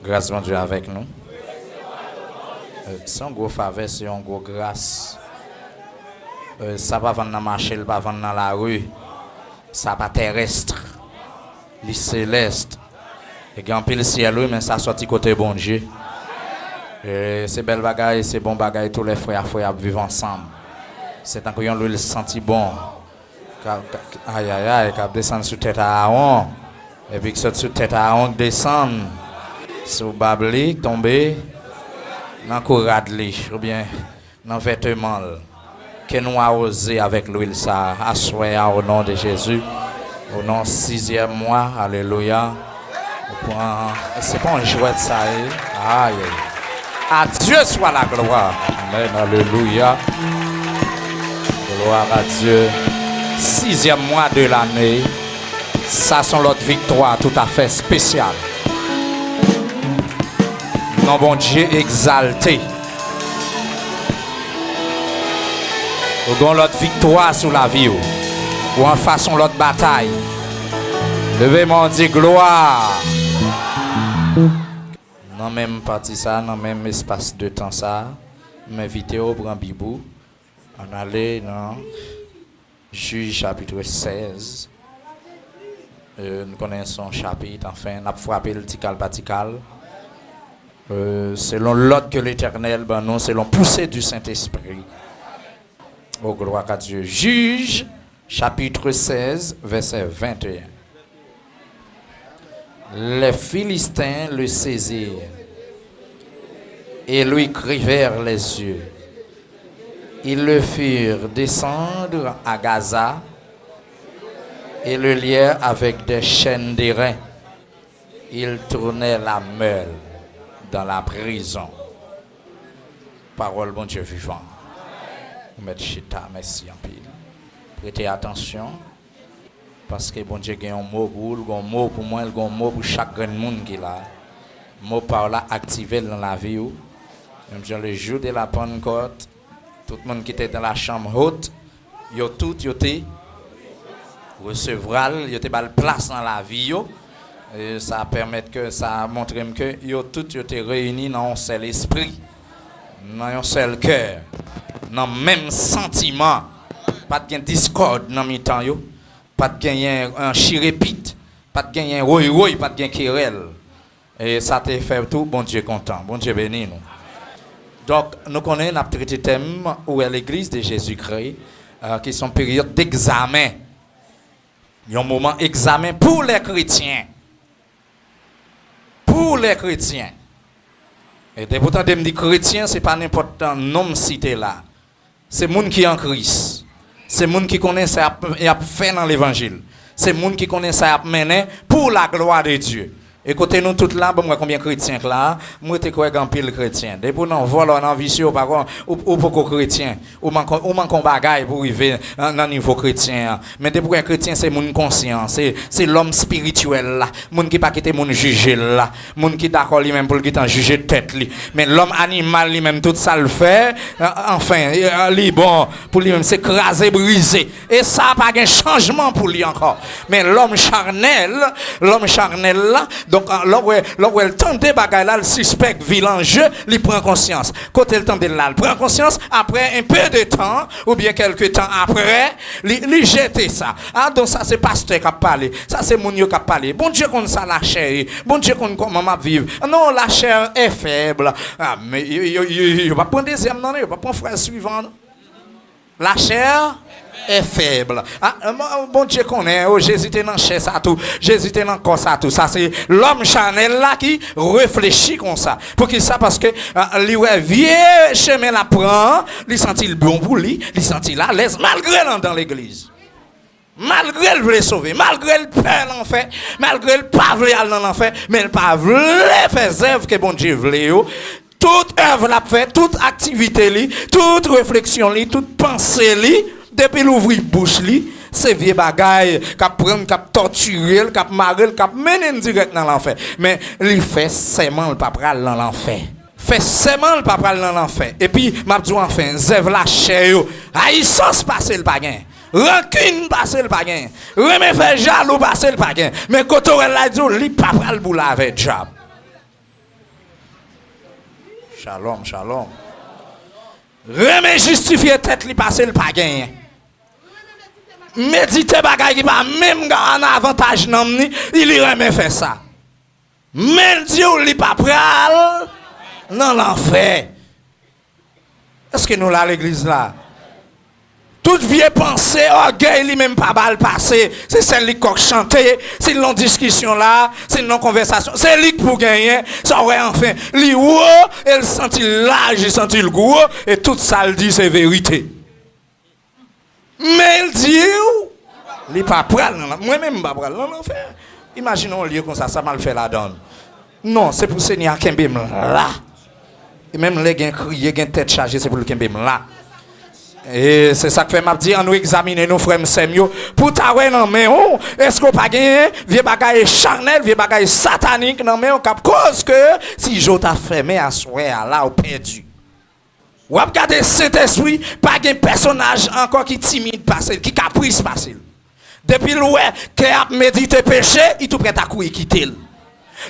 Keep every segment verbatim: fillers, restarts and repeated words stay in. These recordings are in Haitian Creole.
Gras Bondye avèk nou. Eh, se yon gwo favè, se yon gwo gras. Eh, sa pa vann nan mache, l pa vann nan lari. Sa pa terrestre. Li céleste. E gen anpil syèl, wi, men sa sòti kote Bondye. E se bèl bagay, se bon bagay, tou lè frè a frè ap viv ansanm. Se tankou yon lwil santi bon. K ap, k ap, ayayay, k ap desann sou tèt Aawon. Epi k sot sou tèt Aawon, k desann sou bab li, k tonbe nan kou rad li, oubyen nan vèteman l. Ke nou awoze avèk lwil sa a, aswè a, o non de Jezi. O non sizyèm mwa, alelouya. Ou pran, se pa yon jwèt sa ye. Ayi. A Dye swa la glwa. Amèn, alelouya. Glwa a Dye. Sizyèm mwa de lane. Sa se yon lòt viktwa toutafè espesyal. Non Bondye egzalte. Ou gen yon lòt viktwa sou lavi w. Ou anfas yon lòt batay. Leve men w, di glwa. Nan menm pati sa, nan menm espas de tan sa, m envite w pran Bib ou, ann ale nan Jij chapit sèz. Euh, nou konnen se yon chapit, anfen, n ap frape l tikal pa tikal. Euh, selon lòd ke Letènèl ban nou, selon pouse di Sentespri. O, glwa a Dye. Jij, chapit sèz, vèsè venteyen. Les Philistins le saisirent et lui crevèrent les yeux. Ils le firent descendre à Gaza et le lièrent avec des chaînes d'airain. Ils tournèrent la meule dans la prison. Pawòl Bondye vivan. Ou mèt chita, mèsi anpil. Prete atansyon. Paske Bondye gen yon mo pou ou, l gen yon mo pou mwen, l gen yon mo pou chak grenn moun ki la. Mo pa w la aktive l nan lavi w. Menm jan le jou de la Pannkòt, tout moun ki te nan la chanm hot, yo tout, yo te resevwa l, yo te ba l plas nan lavi yo. E sa pèmèt ke, sa montre m ke yo tout, yo te reyini nan yon sèl espri, nan yon sèl kè, nan menm santiman. Pa t gen diskòd nan mitan yo. Pa t genyen, eh, chirepit, pa t genyen woywoy, pa t gen kerèl. E sa te fè tou Bondye kontan. Bondye beni nou. Donk, nou konnen n ap trete tèm Où est l'Église de Jésus-Christ, eh, ki se yon peryòd degzamen. Yon moman egzamen pou lè kretyen. Pou lè kretyen. E depi w tande m di kretyen, se pa nenpòt non m site la. Se moun ki an Kris. Se moun ki konnen sa y ap, y ap fè nan levanjil. Se moun ki konnen sa y ap mennen pou la glwa de Dye. E kote nou tout la, ban m wè konbyen kretyen k la. M rete kwè gen anpil kretyen. Depi w nan vòlò, nan visye, ou pa kon, ou, ou poko kretyen. Ou manke, ou manke yon bagay pou w rive nan, nan nivo kretyen an. Men depi w gen kretyen, se moun konsyan, se, se lòm espirityèl la, moun ki pa kite moun jije l la, moun ki dakò li menm pou l gentan jije tèt li. Men lòm animal li menm, tout sa l fè, anfen, li bon pou li menm, se kraze brize. E sa pa gen chanjman pou li ankò. Men lòm chanèl, lòm chanèl la, donk, lè w wè, lè w wè l tande bagay la, l sispèk vil anje, li pran konsyans. Kote l tande l la, l pran konsyans, apre un peu de temps, oubyen kèlke tan apre, li, li jete sa. A, donk sa se pastè k ap pale. Sa se moun yo k ap pale. Bondye konn sa lachè ye. Bondye konn kòman m ap viv. Non, la chair est faible. A, men yo, yo, yo, yo, yo p ap pran dezyèm nan, non, yo p ap pran frè swivan, non. La chair est faible. A, Bondye konnen, o, Jezi te nan chè sa tou. Jezi te nan kò sa tou. Sa se lòm chanèl la ki reflechi konsa. Poukisa? Paske, a, li wè vye chemen l ap pran an, li santi l bon pou li, li santi l alèz, malgre l anndan legliz. Malgre l vle sove, malgre l pè lanfè, malgre l pa vle al nan lanfè, men l pa vle fè zèv ke Bondye vle yo. Tout èv l ap fè, tout aktivite li, tout refleksyon li, tout panse li, depi l ouvri bouch li, se vye bagay k ap pran l, k ap tòtire l, k ap mare l, k ap mennen l dirèk nan lanfè. Men li fè sèman l pa pral nan lanfè. Fè sèman l pa pral nan lanfè. Epi, m ap di w anfen, zèv lachè yo, ayisans pase l pa gen. Rankin pase l pa gen. Renmen fè jalou pase l pa gen. Men kote w wè l la, di w, li pa pral boule avè dyab. Shalom, shalom. Renmen jistifye tèt li pase l pa genyen. Medite bagay ki pa menm nan avantaj nanm ni, li, li renmen fè sa. Men l di w li pa pral nan lanfè. Èske nou la legliz la? Tout vye panse, ògèy li menm pa ba l pase. Se sèl li k kòk chante. Si l nan diskisyon la, si l nan konvèsasyon, se li k pou genyen. Sa w wè anfen. Li wo e l santi l laj, li santi l gwo. E tout sa l di se verite. Men l di w li pa pral nan lanfè. Mwen menm m pa pral nan lanfè. Imajine yon lye konsa, sa m al fè ladan l. Non, se pou Senyè a kenbe m la. E menm lè gen kriye, gen tèt chaje, se pou l kenbe m la. E se sa k fè m ap di, ann nou egzamine nou, frè m, sè m yo, pou w ta wè nan men w, èske w pa gen vye bagay chanèl, vye bagay satanik nan men w k ap koz ke si je w ta fèmen aswè a la, w pèdi. W ap gade Sentespri, pa gen pèsonaj ankò ki timid pase l, ki kapris pase l. Depi l wè kè ap medite peche, li tou prèt a kouri kite l.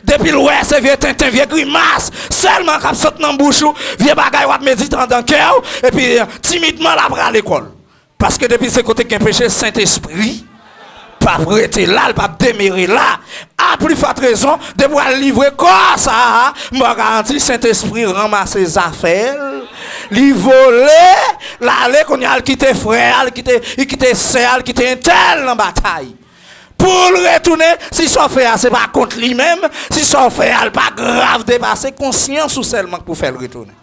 Depi l wè se vye tenten, vye grimas sèlman k ap sot nan bouch ou, vye bagay w ap medite anndan kè w, epi timidman l ap rale kò l. Paske depi se kote k gen peche, Sentespri p ap rete la, l p ap demere la. A pli fòt rezon, depi w al livre kò sa a, m ba w garanti, Sentespri ranmase zafè l, li vole, l ale, kounye a l kite frè a, l kite, li kite sè a, l kite entèl nan batay. Pou l retounen, si sa w fè a, se pa kont li menm, si sa w fè a, l pa grav depase, konsyans ou sèlman k pou fè l retounen.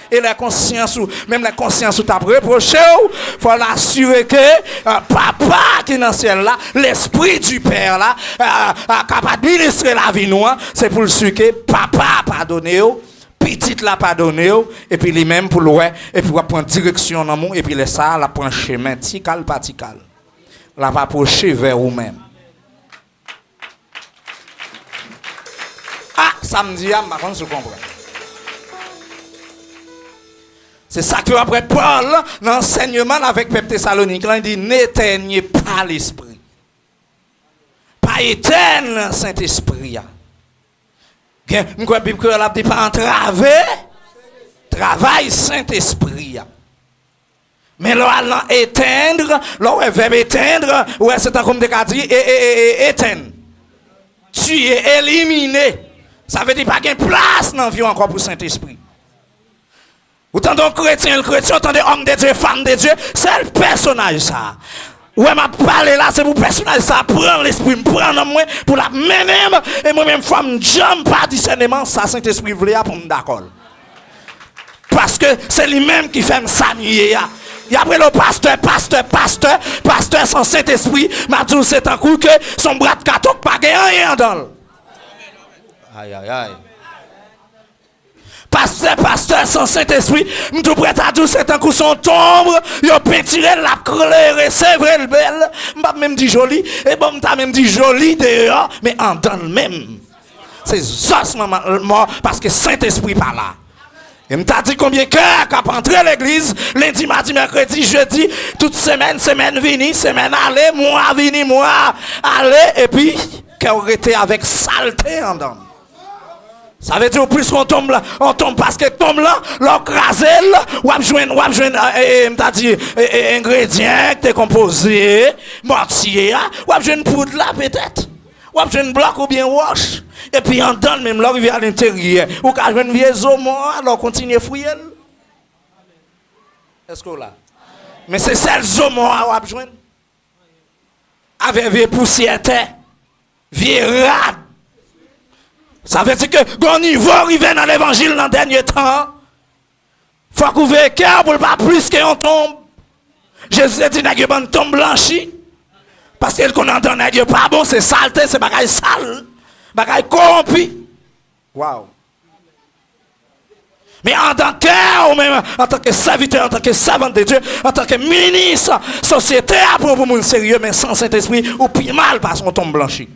E lè konsyans ou, menm lè konsyans ou t ap repwoche w, fò l asire ke, eh, Papa ki nan syèl la, Lespri di Pè la, eh, eh, k ap administre lavi nou an, se pou l si ke Papa a padone w, Pitit la padone w, epi li menm pou l wè, epi w ap pran direksyon nanm ou, epi lè sa a, l ap pran chemen tikal pa tikal. L ap apwoche vè ou menm. A, sa m di a, m pa konn si w konprann. Se sa k fè w ap wè Pòl nan ansèyman l avèk pèp Tesalonik lan, li di, n'éteignez pas l'esprit. Pa etèn Sentespri a. Gen, m kwè Bib Kreyòl ap di, pa antrave travay Sentespri a. Men lè w al nan etendre, lè w wè vèb etendre, ou wè se tankou m te ka di, e, e, e, e, etenn. Tiye, elimine. Sa vle di pa gen plas nan vi w ankò pou Sentespri. Ou tande yon kretyen, l kretyen, ou tande homme de Dieu, femme de Dieu, sèl pèsonaj sa. Ou wè m ap pale la, se pou pèsonaj sa pran lespri m, pran nanm mwen, pou l ap mennen m, e mwen menm fò m djanm pa disèneman sa Sentespri vle a pou m dakò l. Paske se li menm ki fè m sa m ye a. Y ap rele w pastè, pastè, pastè, pastè san Sentespri, m ap di w se tankou ke se yon bwat katon k pa gen anyen anndan l. Ay, ay, ay. Pastè, pastè san Sentespri, m tou prèt a di w se tankou se yon tonb, yo pentire l, l ap klere, se vre l bèl, m p ap menm di joli, e bon m ta menm di joli deyò, men anndan l menm. Se zòs manman l mò paske Sentespri pa la. E m ta di konbyen kè k ap antre legliz lendi, madi, mèkredi, jedi, tout semèn, semèn vini, semèn ale, mwa vini, mwa ale, epi kè w rete avèk salte anndan. Sa vle di w plis yon tonb la, yon tonb paske tonb lan, lè w kraze l, w ap jwenn, w ap jwenn, e, e, e, m ta di, e, e, engredyan k te konpoze mòtye a, w ap jwenn poud la petèt. W ap jwenn blòk oubyen wòch. Epi anndan l menm, lè w rive alenteryè, ou ka jwenn vye zo mò a, lè w kontinye fouye l. Èske w la? Men se sèl zo mò a w ap jwenn. Avè vye pousyè tè, vye rad. Sa vle di ke gon nivo rive nan levanjil nan dènye tan an. Fòk ou veye kè w pou l pa plis ke yon tonb. Jezi te di nèg yo bann tonb blanchi. Paske l konn anndan nèg yo pa bon, se salte, se bagay sal, bagay kowonpi. Waw. Men andan kè w menm, antanke sèvitè, antanke sèvant de Dye, antanke minis, sosyete a pran w pou moun serye, men san Sentespri, ou pi mal pase yon tonm blanchi.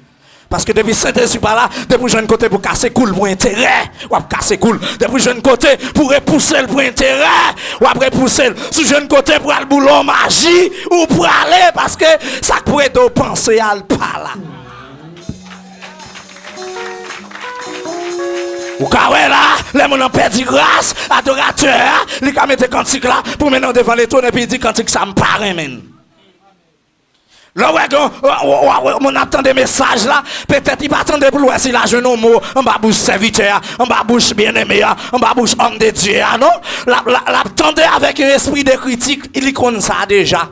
Paske depi Sentespri pa la, depi w jwenn kote pou kase kou l pou enterè, w ap kase kou l. Depi w jwenn kote pou repouse l pou enterè, w ap repouse l. Si w jwenn kote pou al boule w maji, ou prale, paske sa k pou ede w panse a, l pa la. Ou ka wè la, lè moun nan pèdi gras, adoratè a, li ka mete kantik la pou mennen w devan letwòn epi li di kantik sa m pa renmen l. Lè w wè gen, w- w- w- moun ap tande mesaj la, petèt li pa tande pou l wè si l a jwenn yon mo anba bouch sèvitè a, anba bouch byenneme a, anba bouch òm de Dye a, non? L ap, l ap, l ap tande avèk yon espri de kritik, li konn sa deja.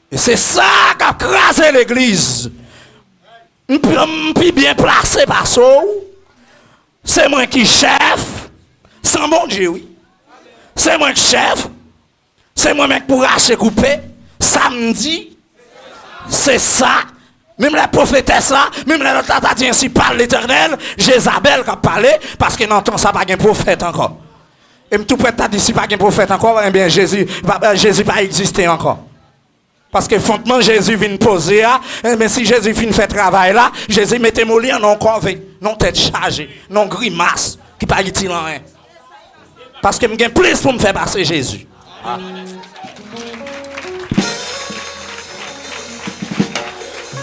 E se sa k ap kraze legliz. M, m pi byen plase pase w. Se mwen ki chèf. San Bondye, wi. Se mwen k chèf. Se mwen menm k pou rache koupe. Sa m di, se sa. Menm lè pwofetès la, menm lè lòt la ta di ainsi parle l'Éternel, Jezabèl k ap pale, paske nan tan sa pa gen pwofèt ankò. E m tou prèt ta di si pa gen pwofèt ankò, ebyen Jezi pa, Jezi pa egziste ankò. Paske fondman Jezi vin poze a, enben si Jezi fin fè travay la, Jezi mete moli an nan yon kòve, nan yon tèt chaje, nan yon grimas ki pa itil anyen. Paske m gen plis pou m fè pase Jezi.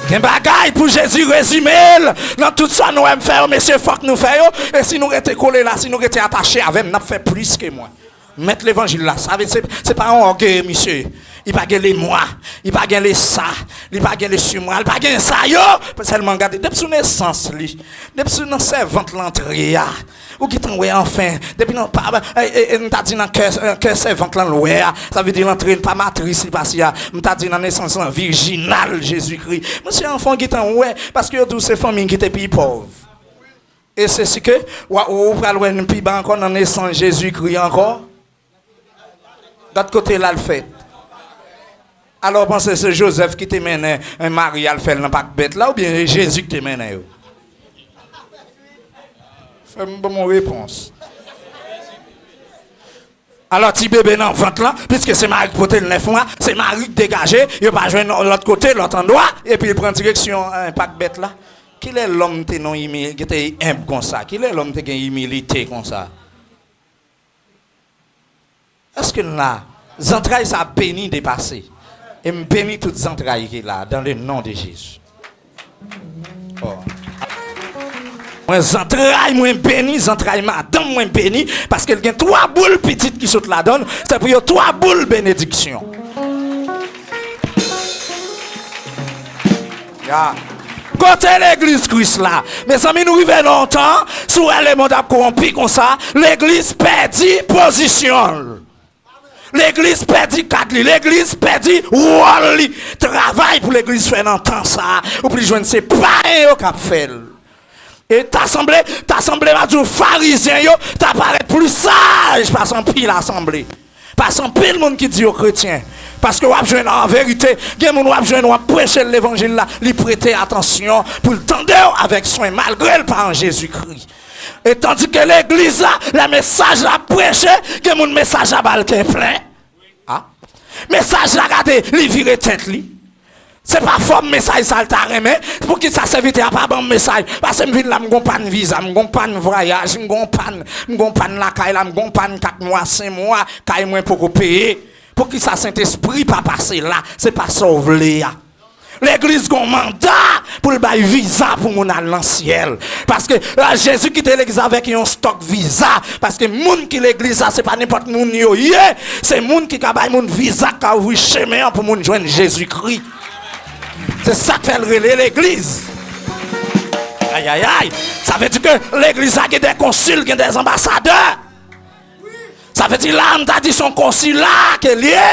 Gen bagay pou Jezi rezime l nan tout sa nou wè m fè yo, mesye, fòk nou fè yo. E si nou rete kole la, si nou rete atache avè m, n ap fè plis ke mwen. Mèt levanjil la, sa vle se, se pa yon ògeye misye. Li pa gen le moi, li pa gen le ça, li pa gen le sur moi, li pa gen sa yo. Sèlman gade, depi sou nesans li, depi sou nan sèvant l antre a, ou gentan wè anfen, depi nan pa, e, e, e, m ta di nan kè, kè sèvant lan l wè a, sa vle di l antre pa matris li pase a, m ta di nan nesans lan vijinal Jezikri. Mesye anfen w gentan wè, paske yo di w se fanmi ki te pi pòv. E se si ke w a, ou pral wè n pi ba ankò nan nesans Jezikri ankò. Gad kote l al fèt. Alò, w panse se Jozèf ki te mennen, eh, Mari al fè l nan pak bèt la, oubyen e Jezi ki te mennen yo? Fè m ban m yon repons. Alò, ti bebe nan vant lan, piske se Mari ki pote l nèf mwa, se Mari ki degaje, yo pa jwenn lòt kote, lòt andwa, epi l pran direksyon, eh, pak bèt la. Kilè lòm te non imi-, te enb konsa? Kilè lòm te gen imilite konsa? Èske n la? Zantray sa beni depase. E m beni tout zantray ki la, dans le nom de Jésus. Oh. Mwen zantray mwen beni, zantray madanm mwen beni, paske l gen twa boul pitit ki sot ladan l, se pou yo twa boul benediksyon. Ya. Kote legliz Kris la? Mezanmi, nou rive nan yon tan, si w wè lemonn ap kowonpi konsa, legliz pèdi pozisyon l. Legliz pèdi kad li, legliz pèdi wòl li. Travay pou legliz fè nan tan sa a, ou plis jwenn se payen yo k ap fè l. E ta sanble, ta sanble, m a di w, farizyen yo ta parèt pli saj pase anpil asanble. Pase anpil moun ki di yo kretyen. Paske w ap jwenn an verite, gen moun w ap jwenn w ap preche l levanjil la, li prete atansyon pou l tande w avèk swen, malgre l pa an Jezikri. E tandike legliz la, lè mesaj la ap preche, gen moun mesaj la ba l kè plen. A. Mesaj la, gade, li vire tèt li. Se pa fòm mesaj sa l ta renmen. Poukisa sèvitè a pa ban m mesaj? Paske m vin la, m gon pàn viza, m gon pàn vwayaj, m gon pàn, m gon pàn lakay la, m gon pàn kat mwa, senk mwa, kay mwen poko peye. Poukisa Sentespri pa pase la? Se pa sa w vle a. Legliz gon manda pou l bay viza pou moun al nan syèl. Paske, ah, Jezi kite legliz avèk yon stòk viza. Paske moun ki legliz la, se pa nenpòt moun yo ye. Se moun ki ka bay moun viza, k ka ouvri chemen an pou moun jwenn Jezikri. Se sa k fè l rele legliz. Ayayay. Sa vle di ke legliz la gen de konsil, gen de anbasadè. Sa vle di la, m ta di se yon konsila ke l ye.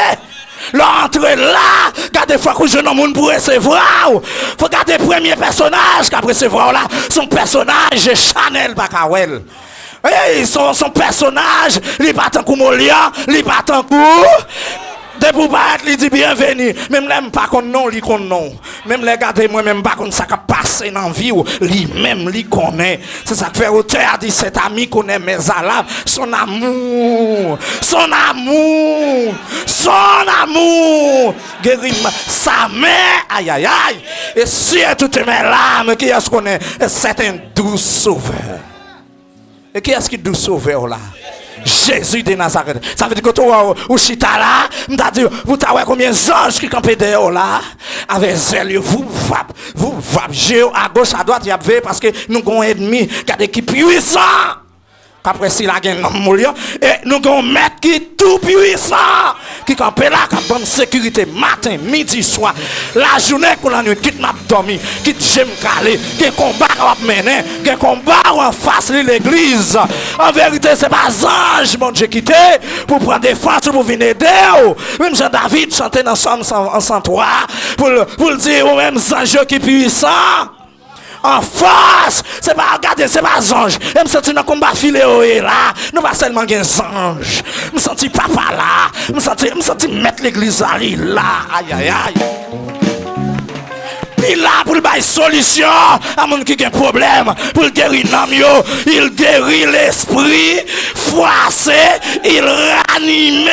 Lè w antre la, gade fòk ou jwenn yon moun pou resevwa w. Fò gade premye pèsonaj k ap resevwa w la, se yon pèsonaj Chanèl pa ka wè l. Ey, se yon, se yon pèsonaj, li pa tankou Molière, li pa tankou. Depi w parèt, li di byenveni. Menm lè m pa konn non w, li konn non w. Menm lè gade mwen menm m pa konn sa k ap pase nan vi w, li menm li konnen. Se sa k fè otè a di, cet ami connaît mes alarmes, son amour, son amour, son amour guérit ma, sa men, ayayay. Et si toutes mes larmes, kiyès konnen, c'est un doux sauveur. E kiyès ki dous sovè w la? Jezi de Nazarèt. Sa vle di kote w wè w, ou chita la, m ta di, ou ta wè konbyen zanj ki kanpe dèyè w la, avè zèl yo, voup, vap, voup, vap, je yo agoch, adwat, y ap veye paske nou gen yon ènmi, gade ki pwisan! K ap wè si l a gen nanm Molye, e nou gen yon mèt ki tou pwisan, ki kanpe la, k ap ban m sekirite maten, midi, swa, lajounen kou lannwit, kit m ap dòmi, kit je m kale, gen konba w ap mennen, gen konba w anfas li legliz. An verite, se pa zanj Bondye kite pou pran defans ou, pou vin ede w. Menm jan David chante nan Sòm san, san twa, pou l, pou l di, ou menm zanj yo ki pwisan. Anfas! Se pa, gade, se pa zanj. E m santi nan konba file yo ye la. Nou pa sèlman gen zanj. M santi papa la. M santi, m santi mèt legliz la, li la. Ayayay. Li la pou l bay solisyon a moun ki gen pwoblèm, pou l geri nanm yo. Il guérit l'esprit froissé, il ranime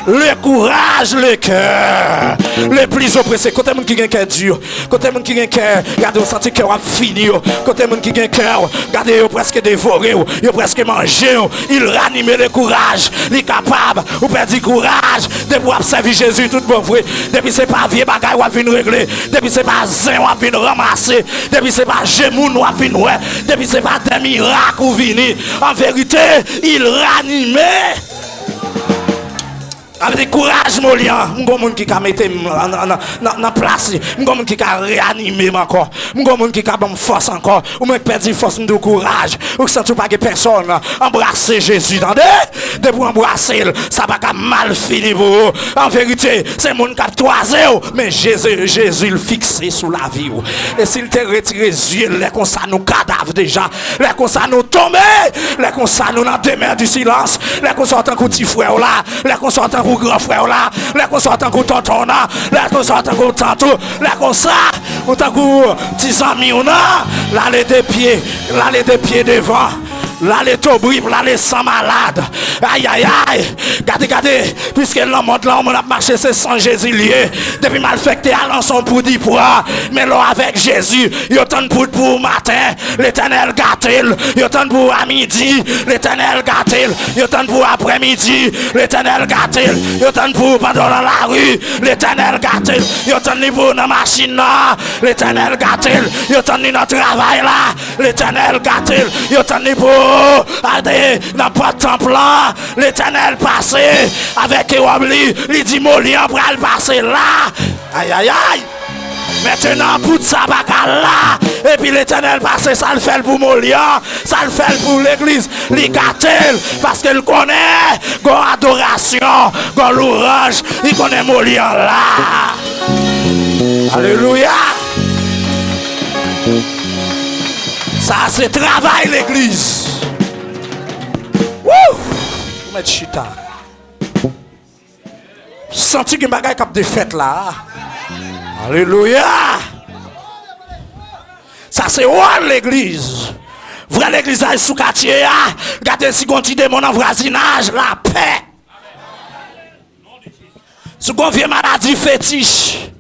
le courage, le cœur le plus oppressé. Kote moun ki gen kè di yo? Kote moun ki gen kè, gade, w santi kè w ap fini yo? Kote moun ki gen kè w, gade, yo prèske devore w, yo prèske manje w? Il ranime le courage. Li kapab ou pèdi kouraj. Depi w ap sèvi Jezi tout bon vre, depi se pa vye bagay w ap vin regle, depi se pa zen w ap vin ranmase, depi se pa je moun w ap vin wè, depi se pa de mirak ou vini, an verite, il ranime. Sa vle di kouraj Molye an, m gon moun ki ka mete m nan, nan, nan, nan, nan plas li. M gon moun ki ka reyanime m ankò. M gon moun ki ka ban m fòs ankò. Ou menm k pèdi fòs, m di w kouraj. Ou k santi w pa gen pèsòn, anbrase Jezi, tande. Depi w anbrase l, sa pa ka mal fini pou ou. An verite, se moun k ap twaze w, men Jezi, Jezi l fikse sou lavi w. E si l te retire zye l, lè konsa nou kadav deja. Lè konsa nou tonbe. Lè konsa nou nan demen di silans. Lè konsa w tankou ti frè w la. Lè konsa w tankou gran frè w la. Lè konsa w tankou tonton w nan. Lè konsa w tankou tant ou. Lè konsa ou tankou ti zanmi w nan. L ale de pye. L ale de pye devan. L ale tobrib, l ale san malad. Ayayay. Gade, gade. Piske nan mond lan, yon moun ap mache, se san Jezi l ye. Depi malfektè a lanse yon poud, li pran. Men lè w avèk Jezi, yo tann poud pou ou maten, Letènèl gate l. Yo tann pou ou a midi, Letènèl gate l. Yo tann pou ou aprèmidi, Letènèl gate l. Yo tann pou ou pandan w nan lari, Letènèl gate l. Yo tann li pou ou nan machin nan, Letènèl gate l. Yo tann li nan travay la, Letènèl gate l. Yo tann li pou ou, ade, nan pòt tanp lan, Letènèl pase avèk kewòb li, li di, Molye an pral pase la. Ayayay! Mentenan, poud sa pa ka la. Epi Letènèl pase, sa l fè l pou Molye an, sa l fè l pou legliz, li gate l, paske l konnen gon adorasyon, gon louwanj, li konnen Molye an la. Alelouya! Sa se travay legliz. Woo! Ou mèt chita. Santi gen bagay k ap defèt la. Alelouya! Sa se wòl legliz. Vrè legliz la sou katye a. Gade si gon ti demon nan vwazinaj, lapè. Si gon vye maladi fetich,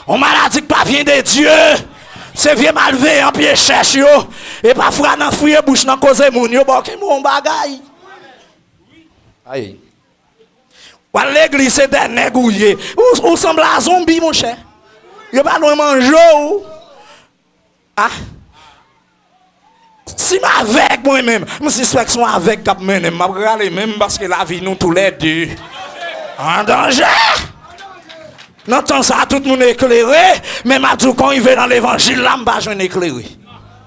yon maladi k pa vyen de Dye, se vye malveyan pye chèch yo. E pafwa nan fouye bouch nan koze moun, yo ba w kenbe yon bagay. Ay. W al legliz, se dè nèg ou ye. Ou, ou sanble a zonbi, monchè. Yo pa lwen manje w. Ah. Si m avèg mwen menm, m sispèk se yon avèg k ap mennen m. M ap rale menm paske lavi nou toulède an danje. Nan tan sa a, tout moun eklere, men m ap di w, kan w rive nan levanjil la, m pa jwenn eklere.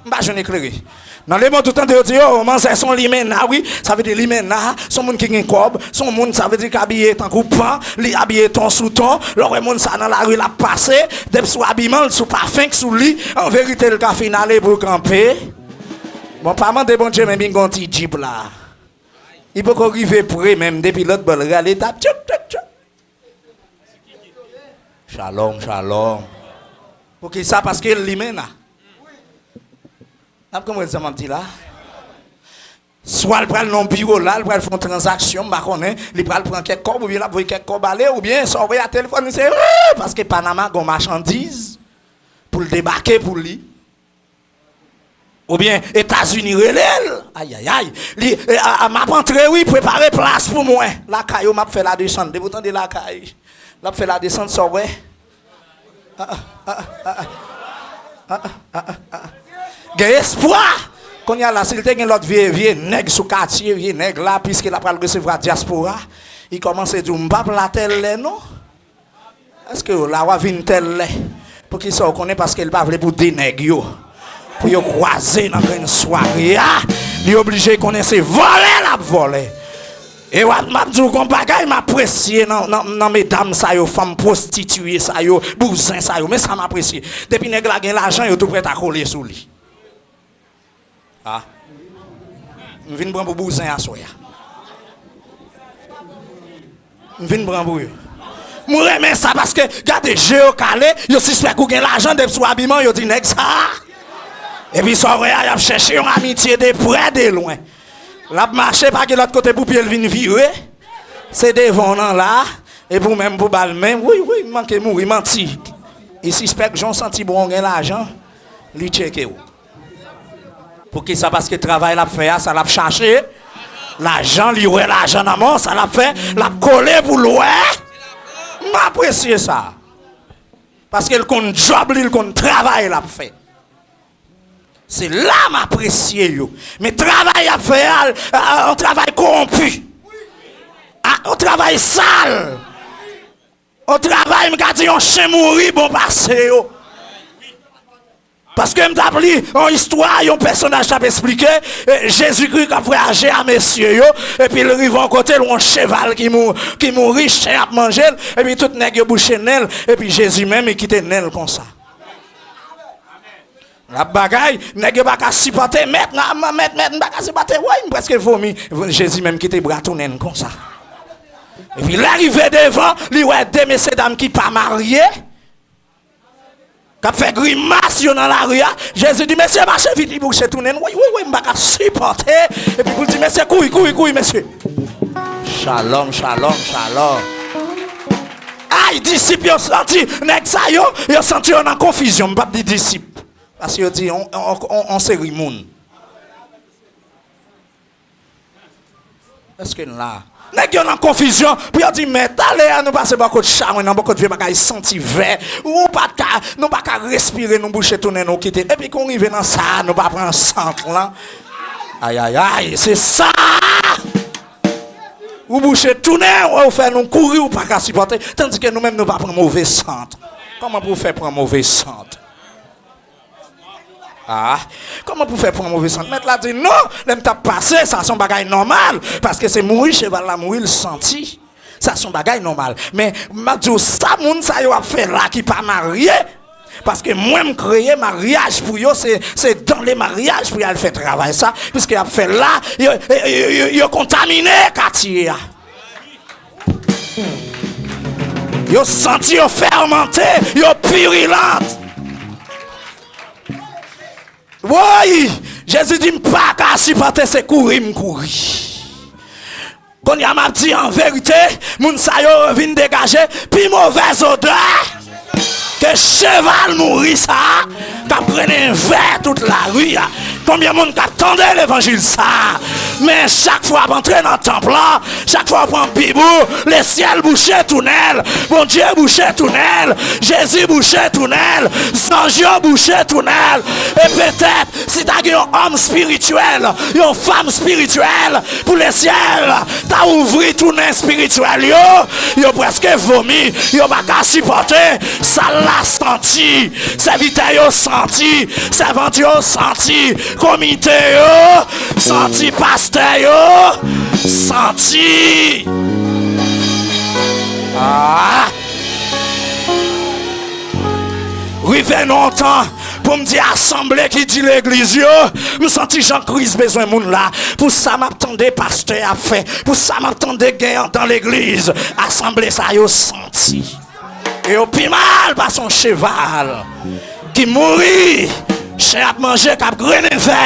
M pa jwenn eklere. Nan lemonn, ou tande yo di, yo, manzè se yon limena, wi. Sa vle di limena, se yon moun ki gen kòb, se yon moun, sa vle di, ki abiye tankou pan, li abiye ton sou ton. Lè w wè moun sa nan lari, l ap pase, depi sou abiman l, sou pafen k sou li, an verite, l ka fin ale pou kanpe. Bon, pa mande Bondye, men li gen yon ti djip la. Li poko rive pre menm, depi lòt bò l rale, t ap tchoup, tchoup, tchoup. Shalom, shalom. Poukisa? Paske l limena. N ap konprann sa m ap di la? Swa l pral nan yon biwo la, l pral fè yon tranzaksyon, m pa konnen, li pral pran kèk kòb, oubyen l ap voye kèk kòb ale, oubyen sa w voye a telefòn li se, paske Panama gen yon machandiz pou l debake pou li. Oubyen Etazini rele l. Ayayay. Li, e, a, a, m ap antre, wi, prepare plas pou mwen. Lakay ou, m ap fè ladesann. Depi w tande lakay, l ap fè ladesann, sa w wè? Ah, ah, ah, ah, ah. Ah, ah, ah, ah, ah. Gen espwa. Kounye a la, si l te gen lòt vye, vye nèg sou katye, vye nèg la, piske l ap pral resevwa dyaspora, li kòmanse di w, "M p ap la tèl lè non." Èske w la, w a vin tèl lè? Poukisa w konnen? Paske l pa vle pou de nèg yo, pou yo kwaze nan grenn sware a, li oblije konnen se vòlè l ap vòlè. E w ap, m ap di w gon bagay m apresye nan, nan, nan medam sa yo, fanm pwostitiye sa yo, bouzen sa yo. Men sa m apresye. Depi nèg la gen lajan, yo tou prèt a kole sou li. Ah. M vin pran pou bouzen aswè a. M vin pran pou yo. M renmen sa paske gade je yo kale, yo sispèk ou gen lajan depi sou abiman, yo di nèg sa. Epi sa w wè a, y ap chèche yon amitye de prè de lwen. L ap mache, pa gen lòt kote pou pye l vin vire. Se devan w nan la, epi w menm pou ba l men. Wi, wi, m manke mouri, manti. Li sispèk jan w santi bon, w gen lajan, li tcheke w. Poukisa? Paske travay l ap fè a, sa l ap chache, lajan, li wè lajan nan men w, sa l ap fè, l ap kole pou l wè. M apresye sa. Paske l konn djòb li, l konn travay l ap fè. Se la m apresye yo. Men travay y ap fè a, a, a, yon travay kowonpi. A, yon travay sal. Yon travay, m ka di, yon chen mouri bon pase yo. Paske m t ap li yon istwa, yon pèsonaj t ap esplike, e, Jezikri k ap vwayaje a mesye yo, epi l rive yon kote, l wè yon cheval ki mou-, ki mouri, chen ap manje l, epi tout nèg yo bouche nen l, epi Jezi menm, li kite nen l konsa. L ap bagay, nèg yo pa ka sipòte, mèt, nan, mèt, mèt, m pa ka sipòte, woy, m prèske vomi. Jezi menm kite bra tounen l konsa. Epi lè rive devan, li wè de mesyedam ki pa marye, k ap fè grimas yo nan lari a. Jezi di, "Mesye, mache vit," li bouche tounen l. Woy, woy, woy, m pa ka sipòte. Epi pou l di, "Mesye, kouri, kouri, kouri, mesye." Shalom, shalom, shalom. Ay, disip yo santi, nèg sa yo, yo santi yo nan konfizyon. M p ap di disip. Paske yo di, on, on, on, on seri moun. Èske n la? Nèg yo nan konfizyon, pou yo di, "Mèt, talè a nou pase bò kot Chawony, nan bò kot vye bagay santi vè. Ou pa t ka, nou pa ka respire, nou bouche tounen nou kite. Epi kon rive nan sa, nou pa pran sant lan." Ayayay, se sa! Ou bouche tounen, ou fè nou kouri, ou pa ka sipòte. Tandike nou menm, nou pa pran move sant. Kòman pou w fè pran move sant? Ah, kòman pou fè pran move sant? Mèt la di, "Non, lè m t ap pase, sa se yon bagay nòmal, paske se mouri, cheval la mouri, l santi. Sa se yon bagay nòmal." Men, m ap di w, sa moun sa yo ap fè la ki pa marye, paske mwen, m kreye maryaj pou yo, se, se dan le maryaj pou y al fè travay sa, piske y ap fè la, yo, yo, yo, yo, yo kontamine katye a. Yo santi yo fèmante, yo pirilant. Woy! Jezi di, "M pa ka sipòte, se kouri m kouri." Kounye a, m ap di an verite, moun sa yo vin degaje pi movèz odè ke cheval mouri sa a, k ap grennen vè tout lari a. Konbyen moun k ap tande levanjil sa a? Men chak fwa w ap antre nan tanp lan, chak fwa w pran Bib ou, lesyèl bouche tounèl, Bondye bouche tounèl, Jezi bouche tounèl, zanj yo bouche tounèl. E petèt, si ta gen yon òm espirityèl, yon fanm espirityèl, pou lesyèl ta ouvri tounèl espirityèl yo, yo prèske vomi, yo pa ka sipòte sa l la santi, sèvitè yo santi, sèvant yo santi, komite yo santi, pastè yo santi. Ah! Rive nan yon tan pou m di asanble ki di legliz yo, m santi jan Kris bezwen moun la. Pou sa m ap tande pastè ap fè, pou sa m ap tande gen anndan legliz, asanble sa yo santi. E yo pi mal pase yon cheval ki mouri, chen ap manje, k ap grennen vè.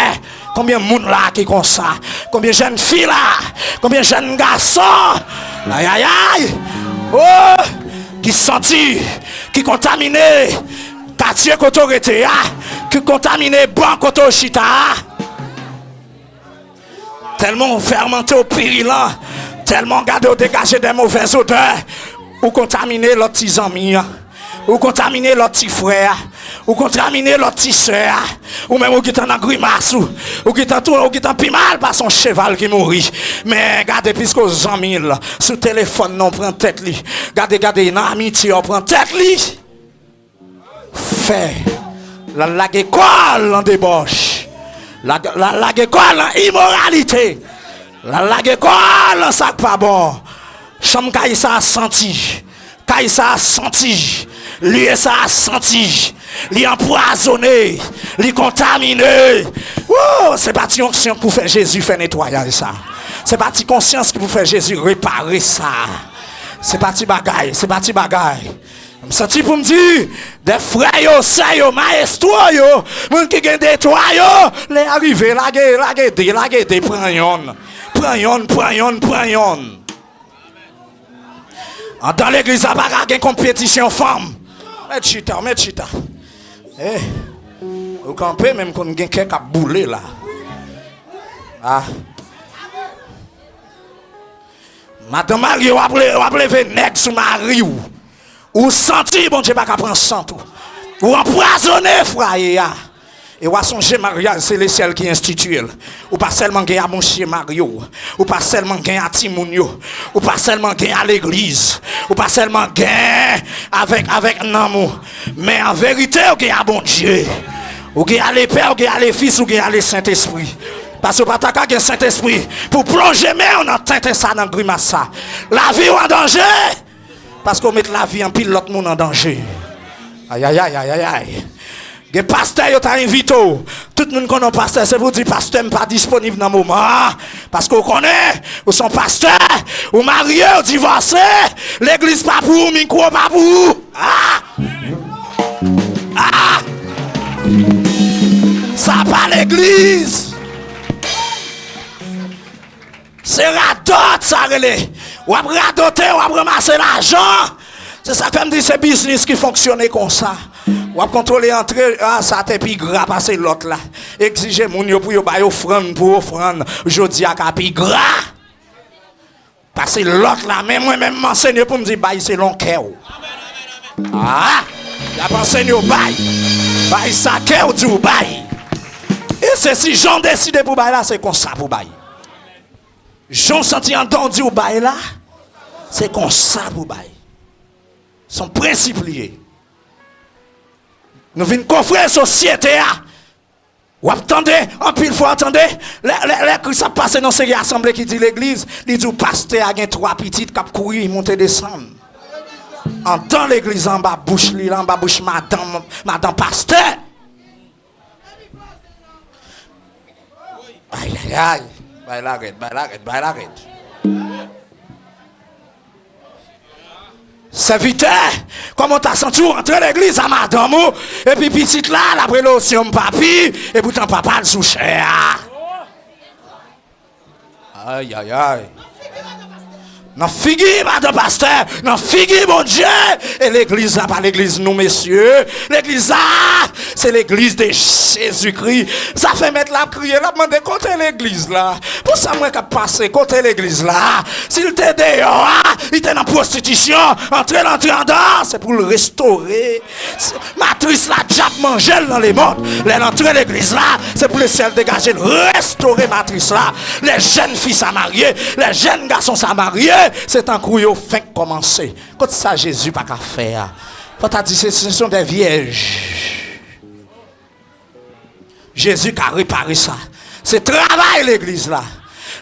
Konbyen moun la ki konsa? Konbyen jèn fi la? Konbyen jèn gason? Ayayay! Oh! Ki santi, ki kontamine katye kote w rete a, ki kontamine ban kote w chita a. Tèlman w fèmante, w pirilan, tèlman w gade w degaje de movèz odè, ou kontamine lòt ti zanmi an, ou kontamine lòt ti frè a, ou kontamine lòt ti sè a, ou menm ou gentan nan grimas ou, ou gentan tou, ou gentan pi mal pase yon cheval ki mouri. Men gade, piske w zanmi l, sou telefòn nan w pran tèt li. Gade, gade, nan amitye w pran tèt li. Fè l al lage kò l nan debòch, l al lage kò l nan imoralite, l al lage kò l nan sa k pa bon. Chanm kay sa a santi, kay sa a santi, lye sa a santi, li anpwazonnen, li kontamine. Woo, se pa ti onksyon k pou fè Jezi fè netwayaj sa. Se pa ti konsyans ki pou fè Jezi repare sa. Se pa ti bagay, se pa ti bagay. M santi pou m di, de frè yo, sè yo, mayestwo yo, moun ki gen de twa yo, lè a rive, lage, lage de, lage de, pran yonn. Pran yonn, pran yonn, pran yonn. Andan legliz la pa ka gen konpetisyon fanm. Mèt chita, mèt chita. Eh, ou kanpe, men m konn gen kè k ap boule la. Ah. Madanm marye, w ap le-, w ap leve nèg sou mari w. Ou santi Bondye pa ka pran sant ou. Ou anpwazonnen fwaye a. E w a sonje maryaj selesyèl ki enstitiye l. Ou pa sèlman gen a mouche mari w. Ou pa sèlman gen a timoun yo. Ou pa sèlman gen a legliz. Ou pa sèlman gen avèk, avèk nanm ou. Men an verite, ou gen a Bondye. Ou gen a Lepè, ou gen a Lefis, ou gen a Lesentespri. Paske w pa ta ka gen Sentespri pou w plonje men w nan tenten sa, nan grimas sa. Lavi w an danje. Paske w met lavi anpil lòt moun an danje. Ayayay, ayayay. Gen pastè yo ta envite w. Tout moun konnen w pastè, se pou w di, "Pastè, m pa disponib nan moman an." Paske w konnen, ou se yon pastè, ou marye, ou divòse, legliz pa pou ou, mikwo pa pou ou. Ah! Ah! Sa pa legliz! Se radòt sa rele. W ap radote, w ap ranmase lajan. Se sa k fè m di se biznis ki fonksyone konsa. W ap kontwole antre, ah, sa te pi gra pase lòt la. Egzije moun yo pou yo bay ofrann pou ofrann jodi a ka pi gra pase lòt la. Men mwen menm, m anseye pou m di bay selon kè w. Ah! Y ap anseye w bay. Bay sa kè w di w bay. E se si jan w deside pou bay la, se konsa pou bay. Jan w santi andan w di w bay la, se konsa pou bay. Se yon prensip li ye. Nou vin kofre sosyete a. W ap tande, anpil fwa w tande, lè, lè, lè Kris ap pase nan seri asanble ki di legliz, li di w pastè a gen twa pitit k ap kouri, monte desann. Andan legliz, anba bouch li la, anba bouch madanm, madanm pastè. Ayayay. Bay la rèd, bay la rèd, bay la rèd. Sèvitè, kòman w ta santi w antre legliz a madanm ou, epi pitit la, l ap rele w syon papi, epoutan papa l sou chè a? Ayayay. Nan figi madan pastè, nan figi Bondye, e legliz la pa legliz nou, mesye. Legliz la, se legliz de Jezikri. Sa fè mèt la ap kriye, l ap mande, "Kote legliz la? Pou sa mwen k ap pase, kote legliz la?" Si l te deyò a, li te nan pwostitisyon, antre l antre andan, se pou l restore. Matris la, dyab manje l nan lemond. Lè l antre legliz la, se pou Lesyèl degaje l, restore matris la. Lè jèn fi sa marye, lè jèn gason sa marye, se tankou yo fenk kòmanse. Kot sa Jezi pa ka fè a? Fò ta di se, ce sont des vierges. Jezi ka repare sa. Se travay legliz la.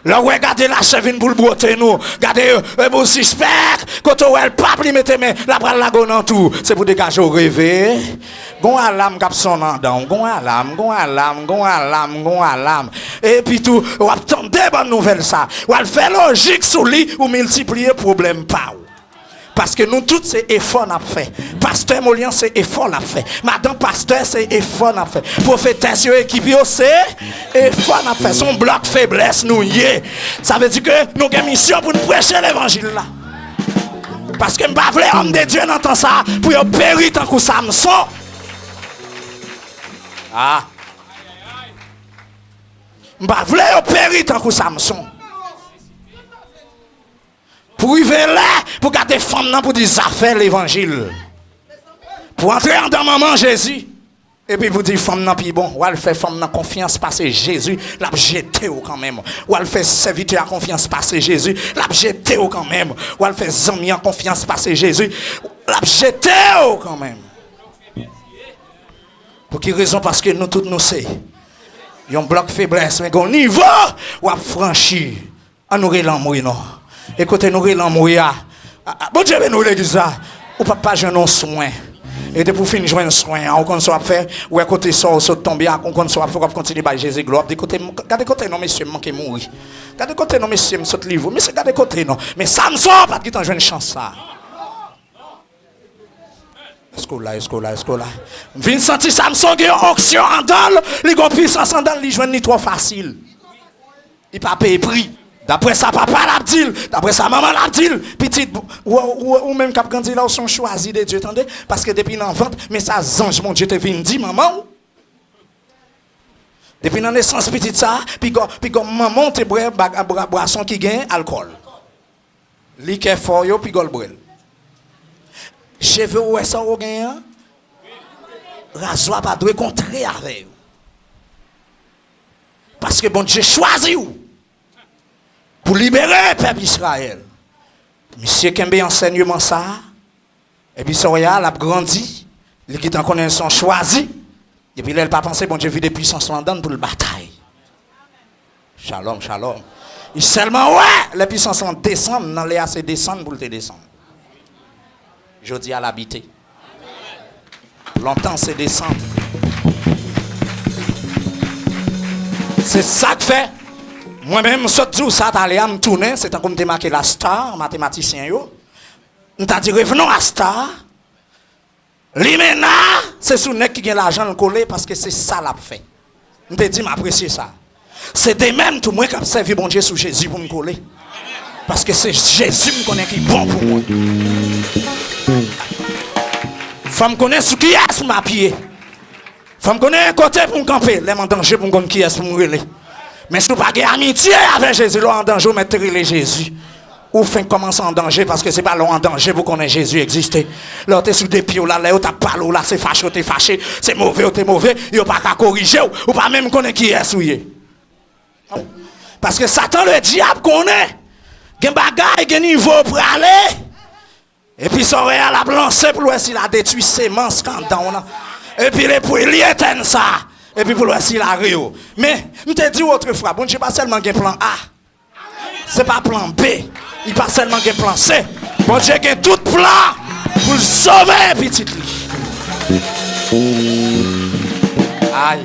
Lè w wè gade lachè vin pou l bwote nou, gade, e, pou sispèk, kote w wè l p ap li mete men, l ap pral lage w nan tou. Se pou degaje w reve. Gon alam k ap sonnen andan w. Gon alam, gon alam, gon alam, gon alam. Epi tou, w ap tande bòn nouvèl sa. W al fè lojik sou li, ou miltipliye pwoblèm pa w. Paske nou tout se efò n ap fè. Pastè Molian se efò l ap fè. Madan pastè se efò n ap fè. Pwofetès yo, ekip yo se efò n ap fè. Se yon blòk feblès nou ye. Sa vle di ke nou gen misyon pou n preche levanjil la. Paske m pa vle òm de Dye nan tan sa a pou yo peri tankou Samson. Ah. M pa vle yo peri tankou Samson. Pou rive lè, pou gade fanm nan, pou di zafè levanjil. Pou antre andan manman Jezi. Epi pou di fanm nan pi bon, w al fè fanm nan konfyans pase Jezi, l ap jete w kanmenm. W al fè sèvitè a konfyans pase Jezi, l ap jete w kanmenm. W al fè zanmi an konfyans pase Jezi, l ap jete w kanmenm. Pou ki rezon? Paske nou tout nou se yon blòk feblès, men gen yon nivo w ap franchi. An nou rele anmwe non. E kote nou rele anmwe a, a, a, Bondye beni w legliz la. Ou p ap pa jwenn yon swen. E depi w fin jwenn swen an, ou konn sa w ap fè, ou wè kote sa w sot tonbe a, ou konn sa w ap fè, w ap kontinye bay Jezi glwa, w ap di kote m, gade kote non mesye m manke mouri. Gade kote non mesye m sot livre. Mesye gade kote non. Men Samson pa t gentan jwenn chans sa. Èske w la, èske w la, èske w la? M vin santi Samson gen yon onksyon andan l, li gen yon pisans andan l, li jwenn li twò fasil. Li pa peye pri. Daprè sa papa l ap di l, daprè sa manman l ap di l, pitit, ou, ou, ou menm k ap grandi la, ou se yon chwazi de Dye, tande, paske depi nan vant, men sa zanj Bondye te vin di manman w. Depi nan nesans pitit sa, piga, piga manman w te bwè bwa-, bwa-, bwason ki gen alkòl. Likè fò yo, piga l bwè l. Cheve ou wè sa ou genyen an, razwa pa dwe kontre avè yo. Paske Bondye chwazi w pou libere pèp Izrayèl. Misye kenbe ansèyman sa a, epi sa w wè a, l ap grandi, li gentan konnen l se yon chwazi. Epi lè l pa panse, Bondye vide pisans lan anndan l pou l batay. Shalom, shalom. Li sèlman wè lè pisans lan desann, nan lè a se desann pou l te desann. Jodi a l abite. Lontan se desann. Se sa k fè, mwen menm, m sot di w sa talè a, m tounen, se tankou m te make la star, matematisyen yo. M ta di revenons à star. Limena, se sou nèg ki gen lajan l kole, paske se sa l ap fè. M te di m apresye sa. Se de menm tou mwen k ap sèvi Bondye sou Jezi pou m kole. Paske se Jezi m konnen ki bon pou mwen. Fò m konnen sou kiyès m apiye. Fò m konnen kote pou m kanpe. Lè m an danje pou m konn kiyès pou m rele. Men si w pa gen amitye avè Jezi, lè w an danje, w mèt te rele Jezi. Ou fenk kòmanse an danje, paske se pa lè w an danje pou konnen Jezi egziste. Lè w te sou de pye w la, lè yo t ap pale w la, se fache w te fache, se move w te move, yo pa ka korije w, ou pa menm konnen kiyès ou ye. Paske Satan Ledyab konnen, gen bagay, gen nivo w prale, epi sa w wè a l ap lanse pou l wè si l a detwi semans k anndan w lan. Epi l epwi li etèn sa, epi pou l wè si l a re w. Men, m te di w otrefwa, Bondye pa sèlman gen plan A. Se pa plan B. Li pa sèlman gen plan C. Bondye gen tout plan pou l sove pitit li. Ay.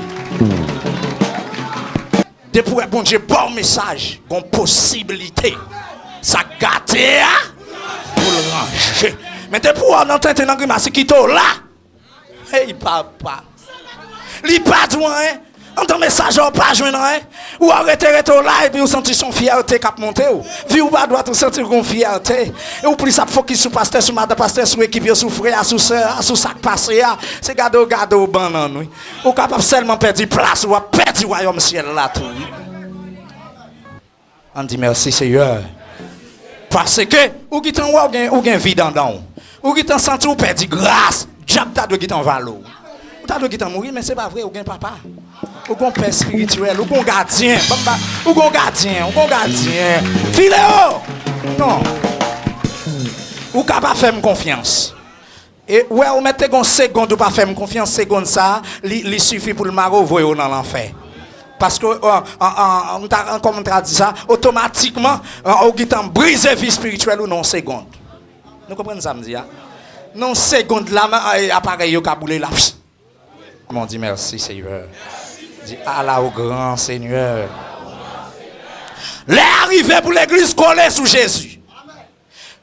Depi w wè Bondye ba w mesaj, gon posiblite sa k gate a pou l ranje. Men depi w wè w nan tenten, nan grimas, li kite w la. Hey papa. Li pa di w anyen. Anndan mesaj la, w pa jwenn anyen. Ou a rete, rete w la, epi ou santi se yon fyète k ap monte w. Vi w pa dwat, ou santi w gon fyète. E ou plis ap fokis sou pastè, sou madan pastè, sou ekip yo, sou frè a, sou sè a, sou sa k pase a. Se gade w gade w bannann, wi. Ou kapab sèlman pèdi plas ou, w ap pèdi wayòm syèl la tou, wi. Ann di mèsi, Seyè. Paske ou gentan wè ou gen, ou gen vid anndan w. Ou gentan santi w pèdi gras. Dyab ta dwe gentan vale w. Ou ta dwe gentan mouri, men se pa vre, ou gen papa. Ou gon pè espirityèl, ou gon gadyen. Banm ba, ou gon gadyen, ou gon gadyen. Fileo! Non. Ou ka pa fè m konfyans. E, wè, ou mèt te gon segond ou pa fè m konfyans, segond sa a, li, li sifi pou l mare w, voye w nan lanfè. Paske, an, an, an, an, m ta, an, kòman m ta di sa, otomatikman, an, ou gentan brize vi espirityèl ou nan yon segond. Nou konprann sa m di a? Nan yon segond la, men, e, aparèy yo ka boule la. Mwen di mèsi, Seyè. Di, ala ou gran, Seyè. Lè a rive pou legliz kole sou Jezi.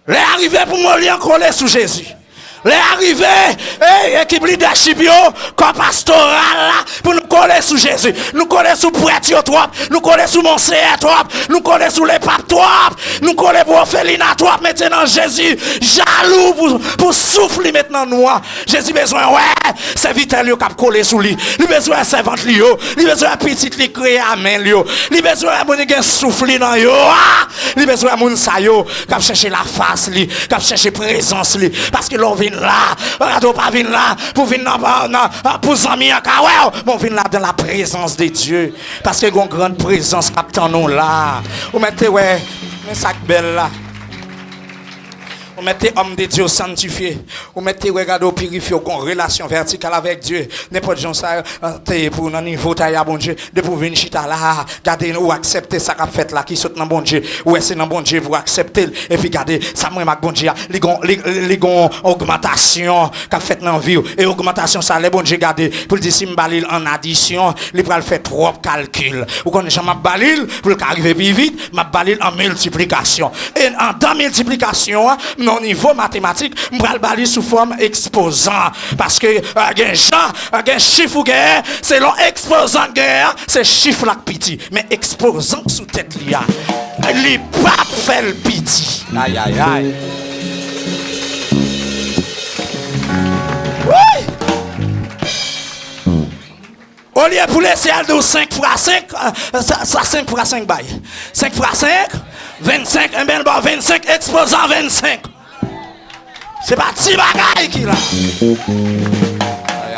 Lè a rive pou Moli an kole sou Jezi. Lè a rive, ey, ekip lidèchip yo, kò pastoral la, pou nou kole sou Jezi. Nou kole sou prèt yo twòp. Nou kole sou Monseyè twòp. Nou kole sou lepap twòp. Nou kole pou òfelina twòp. Mete nan Jezi. Jalou pou, pou souf li met nan nou an. Jezi bezwen wè sèvitè l yo k ap kole sou li. Li bezwen wè sèvant li yo. Li bezwen wè pitit li kreye a men l yo. Li bezwen wè moun ki gen souf li nan yo a. Li bezwen wè moun sa yo k ap chèche lafas li, k ap chèche prezans li. Paske lè w vin la, gade w pa vin la pou vin nan, nan, nan, pou zanmi an ka wè w, men w vin la dans la présence de Dieu. Paske gon gran prezans k ap tann ou la. Ou mèt te wè, men sa k bèl la. Ou mèt te homme de Dieu sanctifié. Ou mèt te wè gade w pirifye w, gon relasyon vètikal avèk Dye. Nenpòt jan sa te ye pou w nan nivo w ta ye a Bondye, depi w vin chita la, gade ou aksepte sa k ap fèt la ki sot nan Bondye. Ou wè se nan Bondye pou w aksepte l. Epi gade, sa m renmen ak Bondye a, li gon, li, li gon ogmantasyon k ap fèt nan vi w. E ogmantasyon sa, lè Bondye gade, pou l di si m ba li l an adisyon, li pral fè twòp kalkil. Ou konn jan m ap ba li l, pou l ka rive pi vit, m ap ba li l an miltiplikasyon. E andan miltiplikasyon an, nan nivo matematik, m pral ba li sou fòm ekspozan. Paske, eh, gen jan, eh, gen chif ou genyen, selon ekspozan k genyen an, se chif la k piti. Men ekspozan k sou tèt li a, li p ap fè l piti. Ayayay. Wi! Olye pou l eseye al di w senk fwa senk, eh, sa, sa senk fwa senk bay. Senk fwa senk, vennsenk, enben l ba w vennsenk, ekspozan vennsenk. Se pa ti bagay ki la.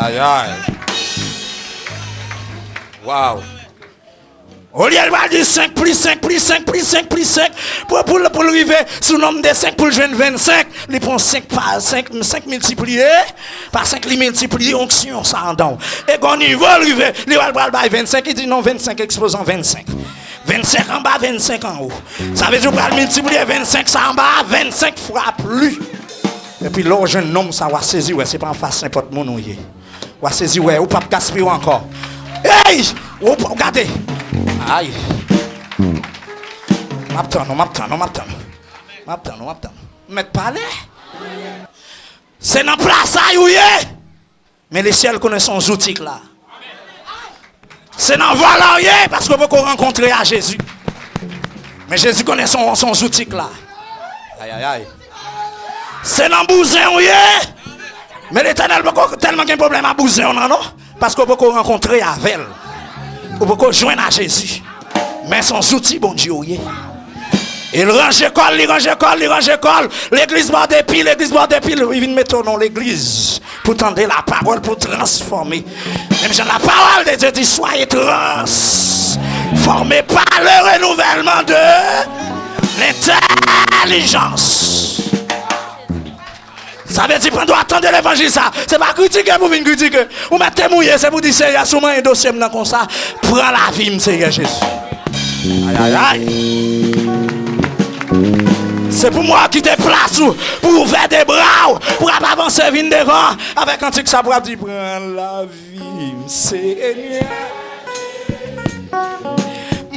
Ayayay. Waw. Olye l pral di senk plis senk plis senk plis senk plis senk, pou, pou, pou l rive sou nonm de senk pou l jwenn vennsenk, li pran senk pa senk, senk miltipliye pa senk, li miltipliye onksyon sa andan w. E gon nivo l rive, li wè l pral bay vennsenk, li di non, vennsenk ekspozan vennsenk. Vennsenk anba, vennsenk anwo. Sa vle di w pral miltipliye vennsenk sa anba a vennsenk fwa plis. Epi lè w jwenn nonm sa, w a sezi wè se pa anfas nenpòt moun ou ye. W a sezi wè ou p ap gaspiye w ankò. Ey! Ou p ap gade. Ay. M ap tann ou, m ap tann ou, m ap tann ou. M ap tann ou, m ap tann ou. M mèt pale. Se nan plas sa ou ye. Men lesyèl konnen se yon zouti k la. Se nan vòlè w ye, paske w poko rankontre a Jezi. Men Jezi konnen se yon, se yon zouti k la. Ayayay. Se nan bouzen w ye. Men Letènèl poko tèlman gen pwoblèm a bouzen w nan, non. Paske w poko rankontre avè l. Ou poko jwenn a Jezi. Men se yon zouti Bondye w ye. E l ranje kò l, li ranje kò l, li ranje kò l. Legliz ba w depi, legliz ba w depi, li vin mete w nan legliz pou tande lapawòl, pou transfòme. Menm jan la parole de Dieu dit, soyez transformés par le renouvellement de l'intelligence. Sa vle di, pandan w ap tande levanjil sa, se pa kritike pou vin kritike. Ou mèt te mouye, se pou di, Seyè, si w manyen dosye m nan konsa, pran lavi m, Seyè Jezi. Ayayay. Se pou mwen kite plas ou, pou ouvè de bra w, pou ap avanse vin devan, avèk kantik sa pou ap di, pran lavi m, Senyè.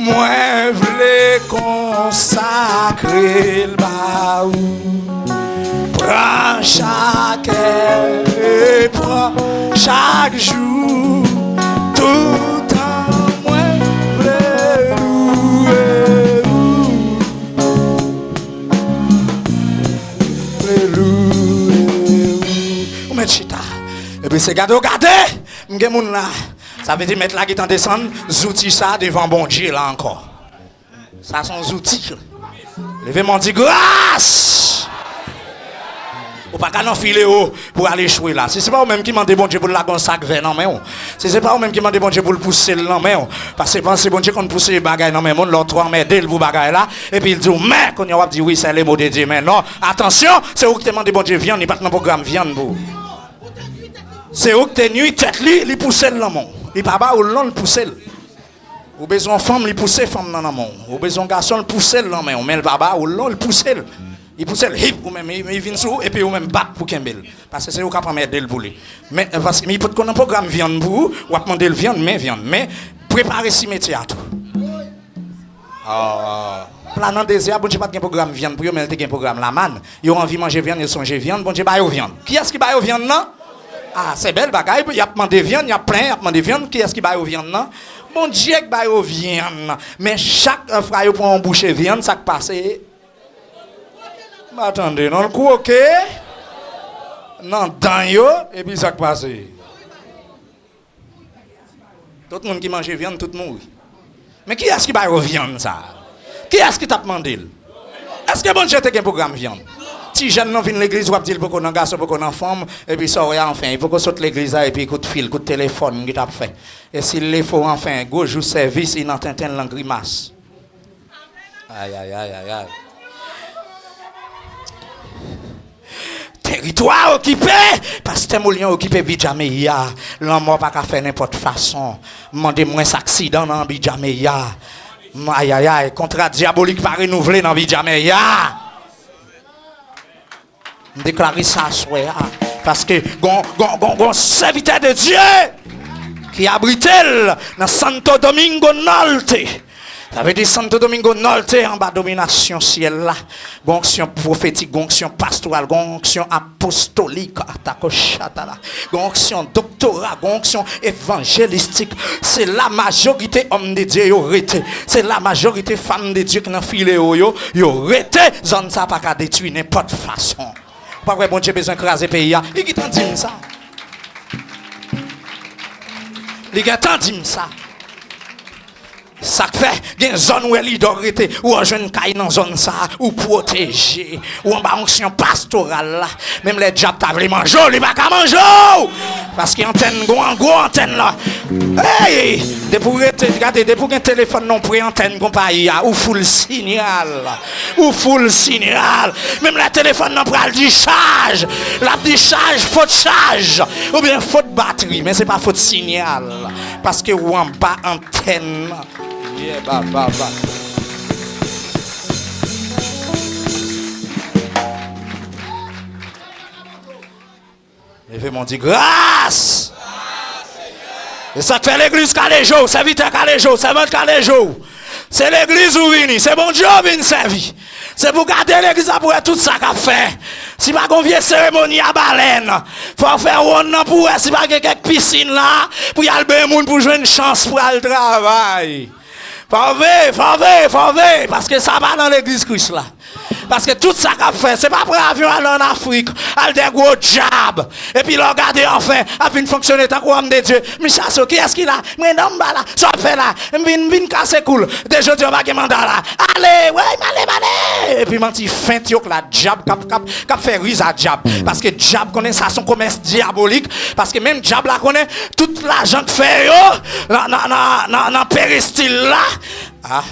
Mwen vle konsakre l ba ou. Pran chak è e pran chak jou. Toutan mwen vle louwe ou. Vle louwe ou. Ou mèt chita. Epi se gade w gade. M gen moun la. Sa vle di mèt la gentan desann zouti sa devan Bondye la ankò. Sa se yon zouti. Leve men w di gras. Ou pa ka nan fileo pou al echwe la. Si se pa ou menm ki mande Bondye pou l lage yon sak vè nan men w. Si se pa ou menm ki mande Bondye pou l pouse l nan men w. Paske panse Bondye konn pouse bagay nan men moun lè w twò anmède l pou bagay la. Epi l di w men kounye a w ap di wi se le mo de Dye men non. Atansyon, se ou ki te mande Bondye vyann, li pa t nan pwogram vyann pou ou. Se ou ki te nui tèt li, li pouse l nan men w. Li pa ba ou l non, li pouse l. Ou bezwen yon fanm, li pouse fanm nan nan men w. Ou bezwen yon gason, li pouse l nan men w. Men l pa ba ou l non, li pouse l. Li pouse l, hip, ou menm, li, li vin sou ou, epi ou menm bat pou kenbe l. Paske se ou k ap anmède l pou li. Men, paske li potko nan pwogram vyann pou ou, w ap mande l vyann, men vyann. Men, prepare simetyè a tou. Ah, pla nan dezè a, Bondye pa t gen pwogram vyann pou yo, men l te gen pwogram lamàn. Yo anvi manje vyann, yo sonje vyann, Bondye ba yo vyann. Kiyès ki ba yo vyann nan? Ah, se bèl bagay, y ap mande vyann, y ap plenyen, y ap mande vyann. Kiyès ki ba yo vyann nan? Bondye k ba yo vyann nan. Men chak, eh, fwa yo pran yon bouche vyann, sa k pase? M pa tande, non, l kwoke nan dan yo, epi sa k pase? Tout moun ki manje vyann, tout mouri. Men kiyès ki ba yo vyann sa a? Kiyès ki t ap mande l? Èske Bondye te gen pwogram vyann? Ti jèn nan vin legliz, w ap di l poko nan gason, poko nan fanm, epi sa w wè a, anfen, li poko sot legliz la, epi kout fil, kout telefòn ki t ap fè. E si l lefo, anfen, gwo jou sèvis, li nan tenten l nan grimas. Ay, ay, ay, ay, ay. Teritwa okipe! Pastè Molian okipe Bidjameya. Lanmò pa ka fè nenpòt fason. Mande mwens aksidan nan Bidjameya. M-, ay, ay, ay. Kontra dyabolik pa renouvle nan Bidjameya. M deklare sa aswè a. Paske gon, gon, gon, gon sèvitè de Dye ki abrite l nan Santo Domingo Norte. Sa vle di Santo Domingo Norte anba dominasyon syèl la. Gon onksyon pwofetik, gon onksyon pastoral, gon onksyon apostolik, atako chatala. Gon onksyon doktora, gon onksyon evanjelistik. Se la majorite òm de Dye yo rete. Se la majorite fanm de Dye ki nan fileo yo, yo rete. Zòn sa pa ka detwi nenpòt fason. Ou pa kwè Bondye bezwen kraze peyi a? Li gentan di m sa. Li gentan di m sa. Sa k fè, gen zòn ou wè lidè w rete, ou al jwenn kay nan zòn sa a, ou pwoteje, ou anba onksyon pastoral la. Menm lè dyab ta vle manje w, li pa ka manje w! Paske antèn, gwo, gwo antèn la. Hey! Depi w rete, gade, depi w gen telefòn nan w pre antèn konpayi a, ou full sinyal. Ou full sinyal. Menm lè telefòn nan pral dichaj, l ap dichaj fot chaj, oubyen fot batri, men se pa fot sinyal. Paske ou anba antèn nan. Yeah, ba, ba, ba. Leve men w di gras. E sa k fè legliz kale je w, sèvitè kale je w, sèvant kale je w. Se legliz ou vini, se Bondye w vin sèvi. Se pou gade legliz la pou wè tout sa k ap fè. Si pa gon vye seremoni a balèn, fò w fè wonn nan pou wè si pa gen kèk pisin la, pou y al benyen moun pou jwenn chans pou al travay. Fò w veye, fò w veye, fò w veye, paske sa pa nan legliz Kris la. Paske tout sa k ap fè, se pa pran avyon al ann Afrik, al dè gwo djab. Epi lè w gade, anfen, ap vin fonksyone tankou òm de Dye. Misye ase w, kiyès ki la? Mwen non, m pa la. Sa w ap fè la? M vin, m vin kase kou l. De jodi a, w pa gen manda la. Ale, woy, m ale, m ale. Epi manti fent yo k la, djab k ap, k ap, k ap fè riz a djab. Paske djab konnen sa se yon komès dyabolik. Paske menm djab la konnen tout lajan k fè yo nan, nan, nan, nan, nan peristil la. Ah.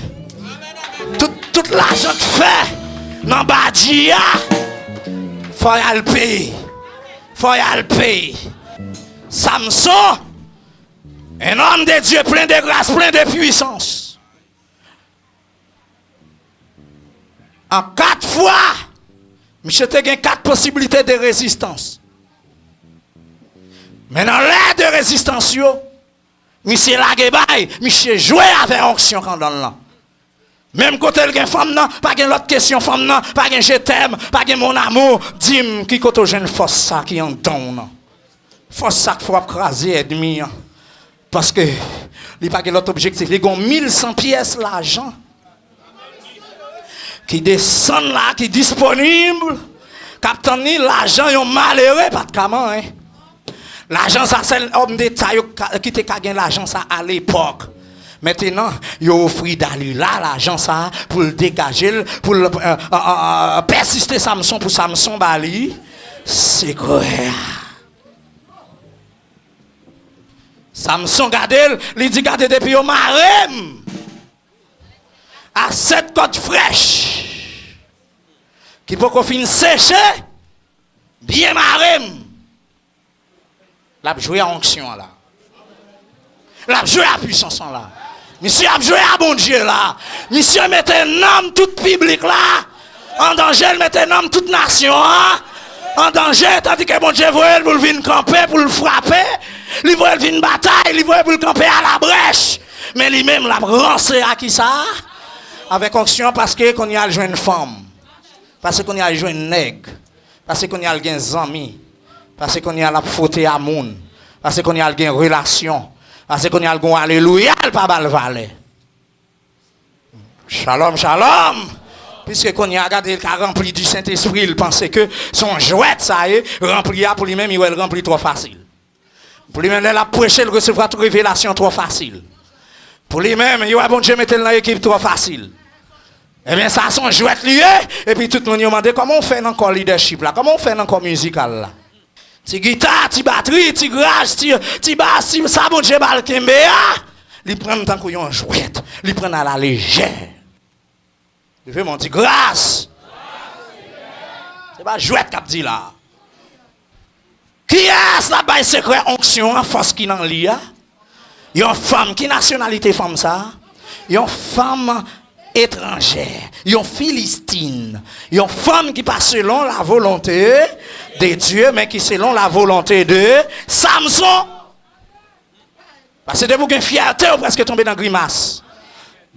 Tout, tout lajan k fè nan badji a, fò y al peye. Fò y al peye. Samson, un homme de Dieu plein de grâce, plein de puissance. An kat fwa, misye te gen kat posiblite de rezistans. Men nan lè de rezistans yo, misye lage bay, misye jwe avè onksyon k anndan l lan. Menm kote l gen fanm nan, pa gen lòt kesyon fanm nan, pa gen je t'aime, pa gen mon amour. Di m ki kote w jwenn fòs sa ki anndan w nan. Fòs sa k fè w ap kraze ènmi an. Paske li pa gen lòt objektif. Li gon mil san pyès lajan ki desann la, ki disponib, k ap tann li, lajan yon malere pa t ka manyen. Lajan sa, sèl òm deta yo ka, ki te ka gen lajan sa alepòk. Mentenan, yo ofri Dalila lajan sa pou l degaje l, pou l, euh, euh, euh, pèsiste Samson, pou Samson ba li sekrè a. Samson gade l, li di, "Gade, depi yo mare m a sèt kòd frèch ki poko fin seche, byen mare m." L ap jwe a onksyon an la. L ap jwe a pwisans lan la. Misye ap jwe a Bondye la. Misye mete nanm tout piblik la an danje, l mete nanm tout nasyon an an danje, tandike Bondye voye l pou l vin kanpe, pou l frape. Li voye l vin batay, li voye pou l kanpe alabrèch. Men li menm, l ap ranse a kisa? Avèk onksyon, paske kounye a l jwenn fanm. Paske kounye a l jwenn nèg. Paske kounye a l gen zanmi. Paske kounye a l ap fwote a moun. Paske kounye a l gen relasyon. Paske kounye a l gen alelouya, l pa ba l valè. Shalom, shalom. Piske kounye a gade l ka ranpli di Sentespri, l panse ke se yon jwèt sa ye, ranpli a pou li menm, li wè l ranpli twò fasil. Pou li menm, lè l ap preche, l resevwa tout revelasyon twò fasil. Pou li menm, li wè Bondye mete l nan ekip twò fasil. Ebyen, sa se yon jwèt li ye, epi tout moun yo mande, "Kòman w fè nan kò lidèchip la? Kòman w fè nan kò mizikal la?" Ti gita, ti batri, ti graj, ti, ti bas, ti, sa Bondye ba l kenbe a, li pran l tankou yon jwèt, li pran l alalejè. Leve men w, di, "Gras!" Se pa jwèt k ap di la. Kiyès l ap bay sekrè onksyon an, fòs ki nan li a? Yon fanm. Ki nasyonalite fanm sa a? Yon fanm etranjè, yon Filistin, yon fanm ki pa selon la volonte de Dye, men ki selon la volonte de Samson. Paske depi w gen fyète, ou prèske tonbe nan grimas.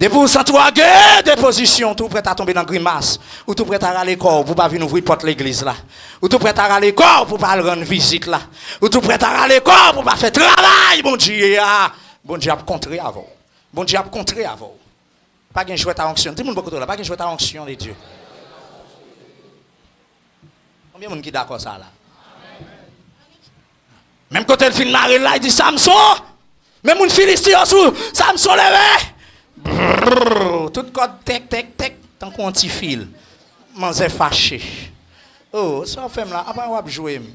Depi w santi w ògeye de pozisyon, ou tou prèt a tonbe nan grimas. Ou tou prèt a rale kò w pou w pa vin ouvri pòt legliz la. Ou tou prèt a rale kò w pou w pa al rann vizit la. Ou tou prèt a rale kò w pou w pa fè travay Bondye a. Bondye ap kontre avè w. Bondye ap kontre avè w. Pa gen jwèt a onksyon. Di moun bò kote w la, pa gen jwèt a onksyon de Dye. Konbyen moun ki dakò sa la? Menm kote l fin mare l la, li di, "Samson, men moun Filisti yo sou, Samson leve!" Brrr, tout kòd tèk, tèk, tèk, tankou yon ti fil. Manzè fache. Oh, sa w fè m la, apa w ap jwe m?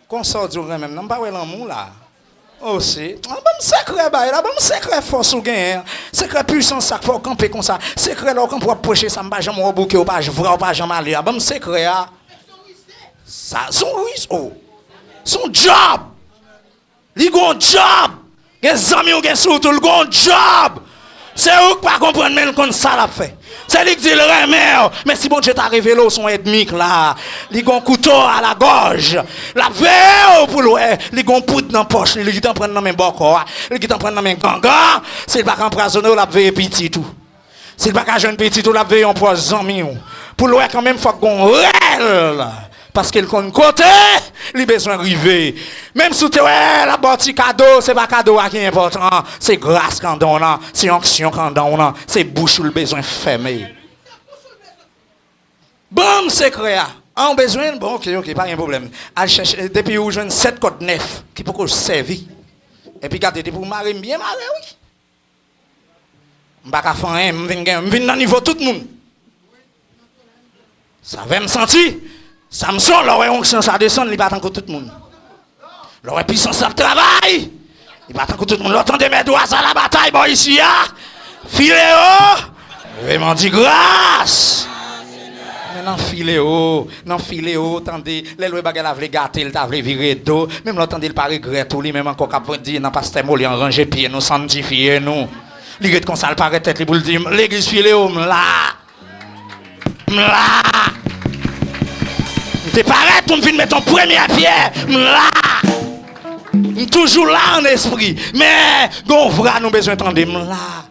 Konsa w di w renmen m nan, m pa wè lanmou la. Oh, se. Ah, ban m sekrè bay la, ban m sekrè fòs ou genyen an. Sekrè pwisans sa k fè w kanpe konsa. Sekrè lè w kanpe w ap preche sa, m pa janm wè w bouke, w pa vra, w pa janm ale a. Ban m sekrè a. Sa, se yon riz, oh. Se yon djòb. Li gon djòb. Gen zanmi w gen sou tou, l gon djòb. Se ou k pa konprann, men l konn sa l ap fè. Se li k di l renmen w. Men si Bondye ta revele w se yon ènmi k la, li gon kouto a la gòj. L ap veye w pou l wè. Li gon poud nan pòch li, li gentan pran nan men bòkò a. Li gentan pran nan men gangan. Si l pa ka anpwazonnen w, l ap veye pitit ou. Si l pa ka jwenn pitit ou, l ap veye yon pwòch zanmi w. Pou l wè kanmenm, fòk gon rèl. Paske l konn kote li bezwen rive. Menm si w te wè l ap ba w ti kado, se pa kado a ki enpòtan. Se gras k anndan w lan, se onksyon k anndan w lan, se bouch ou l bezwen fèmen. Ban m sekrè a. An, w bezwen l? Bon, oke, oke, pa gen pwoblèm. Al chèche, depi ou jwenn sèt kòd nèf ki poko sèvi. Epi gade, depi w mare, m byen mare, wi. M pa ka fè anyen, m vin gen, m vin nan nivo tout moun. Sa fè m santi, Samson, lè w wè onksyon sa desann, li pa tankou tout moun. Lè w wè pisans la ap travay, li pa tankou tout moun. Lè w tande mèt dwa sa la batay bò isi a, fileo, vrèman di gras. Men nan fileo, nan fileo, tande, lè l wè bagay la vle gate l, ta vle vire do, menm lè w tande l pa regrèt ou, li menm ankò k ap di nan pastè Moli an ranje pye nou, sanntifye nou. Li ret konsa, l parèt tèt li pou l di, "Legliz fileo, m la." M la. M te parèt pou m vin met yon premyè pyè. M la. M toujou la an espri. Men, gon vra nou bezwen tande. M la.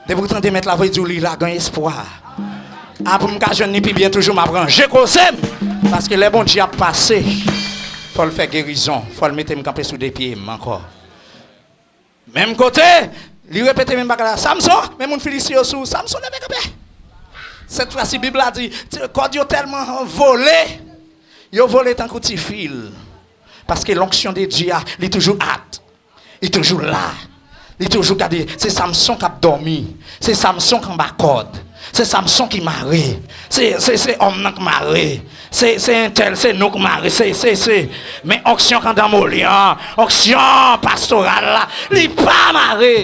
Depi w tande mèt la voye di w li la, gen espwa. A, pou m ka jwenn li pi byen toujou, m ap ranje koze m. Paske lè Bondye ap pase, fò l fè gerizon. Fò l mete m kanpe sou de pye m ankò. Menm kote, li repete menm bagay la. Samson, men moun Filisti yo sou. Samson leve kanpe. Sèt fwa si Bib la di, ti, kòd yo tèlman vole, yo vole tankou ti fil. Paske lonksyon de Dye a, li toujou at. Li toujou la. Li toujou gade, se Samson k ap dòmi. Se Samson k anba kòd. Se Samson ki mare. Se, se, se òm nan k mare. Se, se entèl, se nou k mare. Se, se, se. Men onksyon k anndan Moli an, onksyon pastoral la, li pa mare.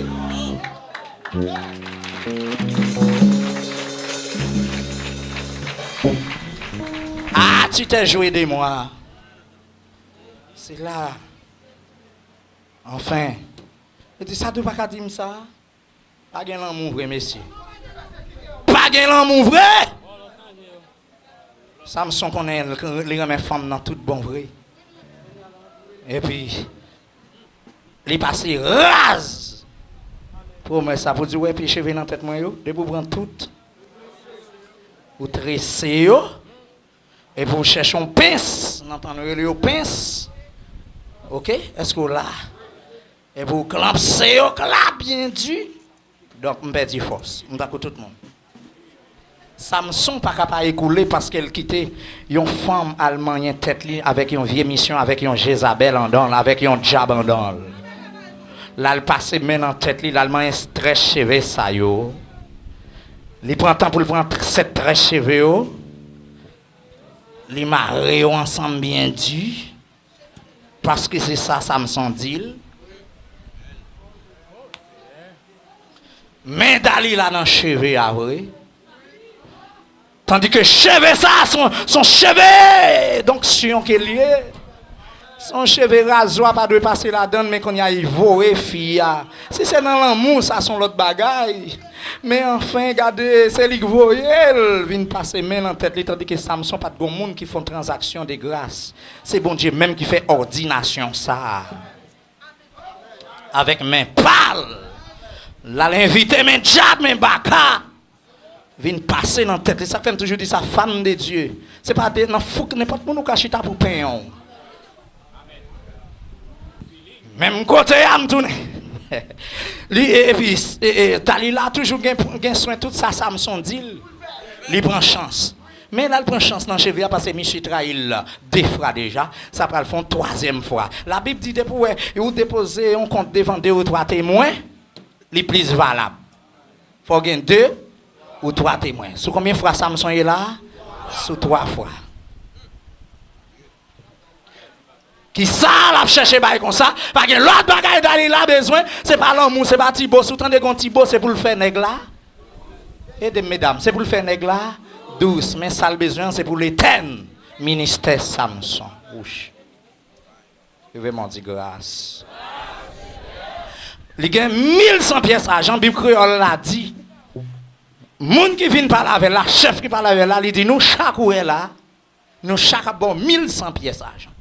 Ah, tu t'es joué de moi. Se la. Anfen. Li di, "Sa dou pa ka di m sa?" Pa gen lanmou vre, mesye. Pa gen lanmou vre! Samson konnen l, li renmen fanm nan tout bon vre. Epi, li pase raz pwomès la pou di, "W wè pye cheve nan tèt mwen yo, depi w pran tout, ou trese yo, Epi w chèche yon pens, nan tan nou rele yo pens. Oke? Èske w la? Epi w klanpse yo kla byen di. Donk, m pèdi fòs. M tankou tout moun. Samson pa ka pa ekoule paske l kite yon fanm al manyen tèt li avèk yon vye misyon, avèk yon Jezabèl andan l, avèk yon dyab andan l. L al pase men nan tèt li, l al manyen très cheve sa yo. Li pran tan pou l pran sèt très cheve yo. Li mare yo ansanm byen di. Paske se sa Samson di l. Men Dalila nan cheve a vre. Tandike cheve sa a se yon, se yon cheve donksyon ke l ye. Se yon cheve razwa pa dwe pase ladan l, men kounye a li voye fi a. Si se nan lanmou, sa se yon lòt bagay. Men anfen, gade, se li k voye l vin pase men nan tèt li, tandike Samson pa t gon moun ki fè yon tranzaksyon de gras. Se Bondye menm ki fè òdinasyon sa a. Avèk men pa l, l al envite men dyab, men baka, vin pase nan tèt li. Sa k fè m toujou di sa, fanm de Dye, se pa de, nan fouk nenpòt moun ou ka chita pou penyen w. Menm kote a, m tounen. Li, e, epi, e, e, Dalila toujou gen, gen swen tout sa Samson di l. Li pran chans. Men l al pran chans nan cheve a, paske misye trayi l de fwa deja. Sa pral fè yon twazyèm fwa. Labib di, depi w wè ou depoze yon kont devan de ou twa temwen, li plis valab. Fò w gen de ou twa temwen. Sou konbyen fwa Samson ye la? Sou twa fwa. Kisa l ap chèche bay konsa? Pa gen lòt bagay Dalila bezwen. Se pa lanmou, se pa ti bo. Si w tande gon ti bo, se pou l fè nèg la. Ede m, medam. Se pou l fè nèg la dous. Men sa l bezwen an, se pou l etèn ministè Samson. Wouch. Leve men w, di gras. Li gen mil san pyès ajan, Bib kreyòl la di, moun ki vin pale avè l la, chèf ki pale avè l la, li di, nou chak ou wè la, nou chak ap ba w mil san pyès ajan.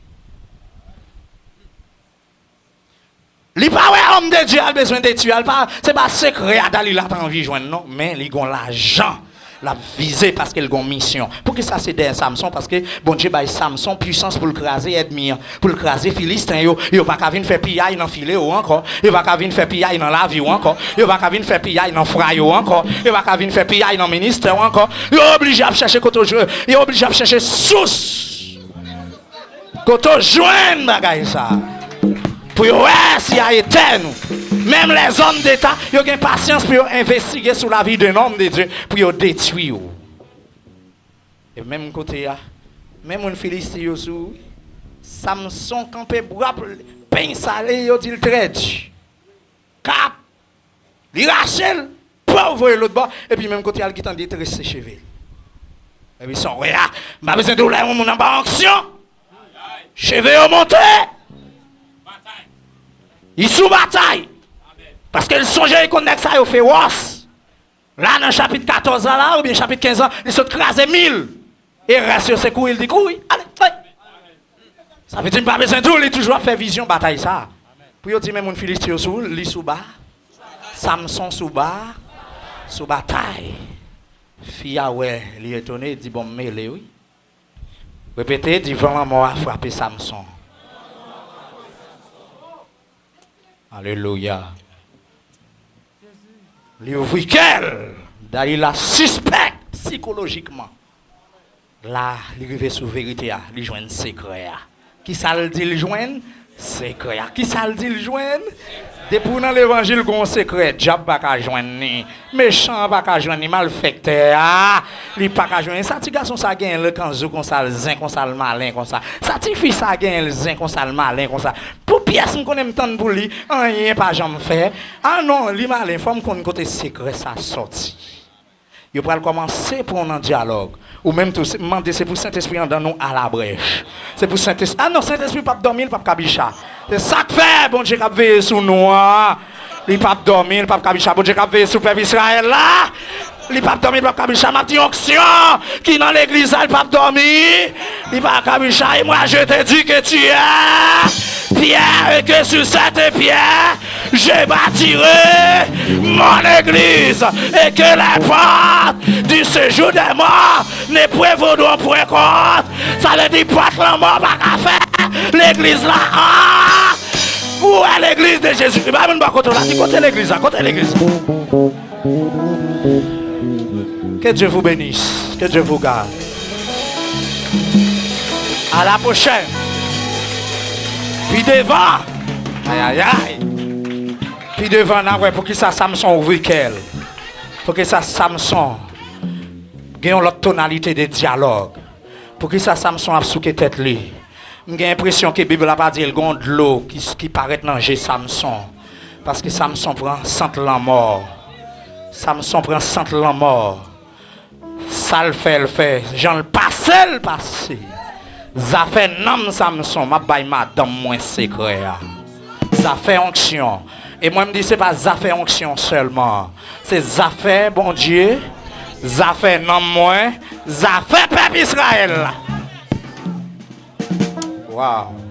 Li pa wè òm de Dye a l bezwen detwi a, l pa, se pa sekrè a Dalila ta anvi jwenn non, men li gon lajan l ap vize paske l gon misyon. Poukisa se dèyè Samson? Paske Bondye bay Samson pwisans pou l kraze ènmi an, pou l kraze Filisten yo. Yo pa ka vin fè piyay nan file w ankò. Yo pa ka vin fè piyay nan lavi w ankò. Yo pa ka vin fè piyay nan fwa yo ankò. Yo pa ka vin fè piyay nan ministè w ankò. Yo oblije ap chèche kote w jwe. Yo oblije ap chèche sous. Kote w jwenn bagay sa? Pou yo wè si a etèn ou. Menm lèzòm deta, yo gen pasyans pou yo envestige sou lavi de nonm de Dye, pou yo detwi w. E menm kote a, menm moun Filisti yo sou, Samson kanpe bwap, peny sale, yo di l trè di. Kap! Li rache l, pòw voye lòt bò, epi menm kote a l gentan detrese cheve l. Epi sa w wè a, m pa bezwen di w lè yon moun anba onksyon, cheve yo monte. Li sou batay. Paske l sonje li konn nèg sa yo fewòs. La nan chapit katòz la, la, oubyen chapit kenz la, li sot kraze mil. E rès yo se kouri, l di kouri. Ale, ale. Sa vle di m pa bezwen di w, li toujou ap fè vizyon batay sa. Pou yo di men moun Filisti yo sou, li sou ba. Samson sou ba. Sou batay. Fi a wè, li etone, di bon m mele wi. Repete, di van lanmò a frape Samson. Alelouya. Li ouvri kè l. Dalila sispèk sikolojikman. La, li rive sou verite a, li jwenn sekrè a. Kisa l di l jwenn? Sekrè a. Kisa l di l jwenn? Depi w nan levanjil, gon sekrè, dyab pa ka jwenn li. Mechan an pa ka jwenn li, malfektè a, li pa ka jwenn li. Sa ti gason sa genyen l kanzo konsa, l zen konsa, l malen konsa? Sa ti fi sa genyen l zen konsa, l malen konsa? Pou pyès m konnen m tann pou li, anyen pa janm fè. A non, li malen, fò m konn kote sekrè sa sòti. Yo pral kòmanse pran w nan dyalòg. Ou menm tou, se, m mande se pou Sentespri anndan nou alabrèch. Se pou Sentespri, a non, Sentespri p ap dòmi, l p ap kabicha. Se sa k fè Bondye k ap veye sou nou an. Li p ap dòmi, li p ap kabicha. Bondye k ap veye sou pèp Izrayèl la. Li p ap dòmi, li p ap kabicha. M ap di onksyon ki nan legliz la, li p ap dòmi. Li p ap kabicha. Et moi, je te dis que tu es Pierre et que sur cette pierre, je bâtirai mon église et que les portes du du séjour des morts, ne pouvons nous prendre compte. Sa vle di pòt lanmò pa ka fè legliz la. Ah! Où est l'église de Jésus-Christ? Ba moun bò kote w la, di kote legliz la, kote legliz la. Que Dieu vous bénisse, que Dieu vous garde. À la prochaine. Pi devan. Ay, ay, ay. Pi devan, n a wè poukisa Samson ouvri kè l. Poukisa Samson gen yon lòt tonalite de dyalòg. Poukisa Samson ap souke tèt li? M gen enpresyon ke Bib la pa di l gen yon dlo ki, ki parèt nan je Samson. Paske Samson pran sant lanmò. Samson pran sant lanmò. Sa l fè, l fè. Jan l pase, l pase. Zafè nanm Samson, m ap bay madanm mwen sekrè a. Zafè onksyon. E mwen, m di se pa zafè onksyon sèlman. Se zafè Bondye, zafè nanm mwen, zafè pèp Izrayèl la. Wow.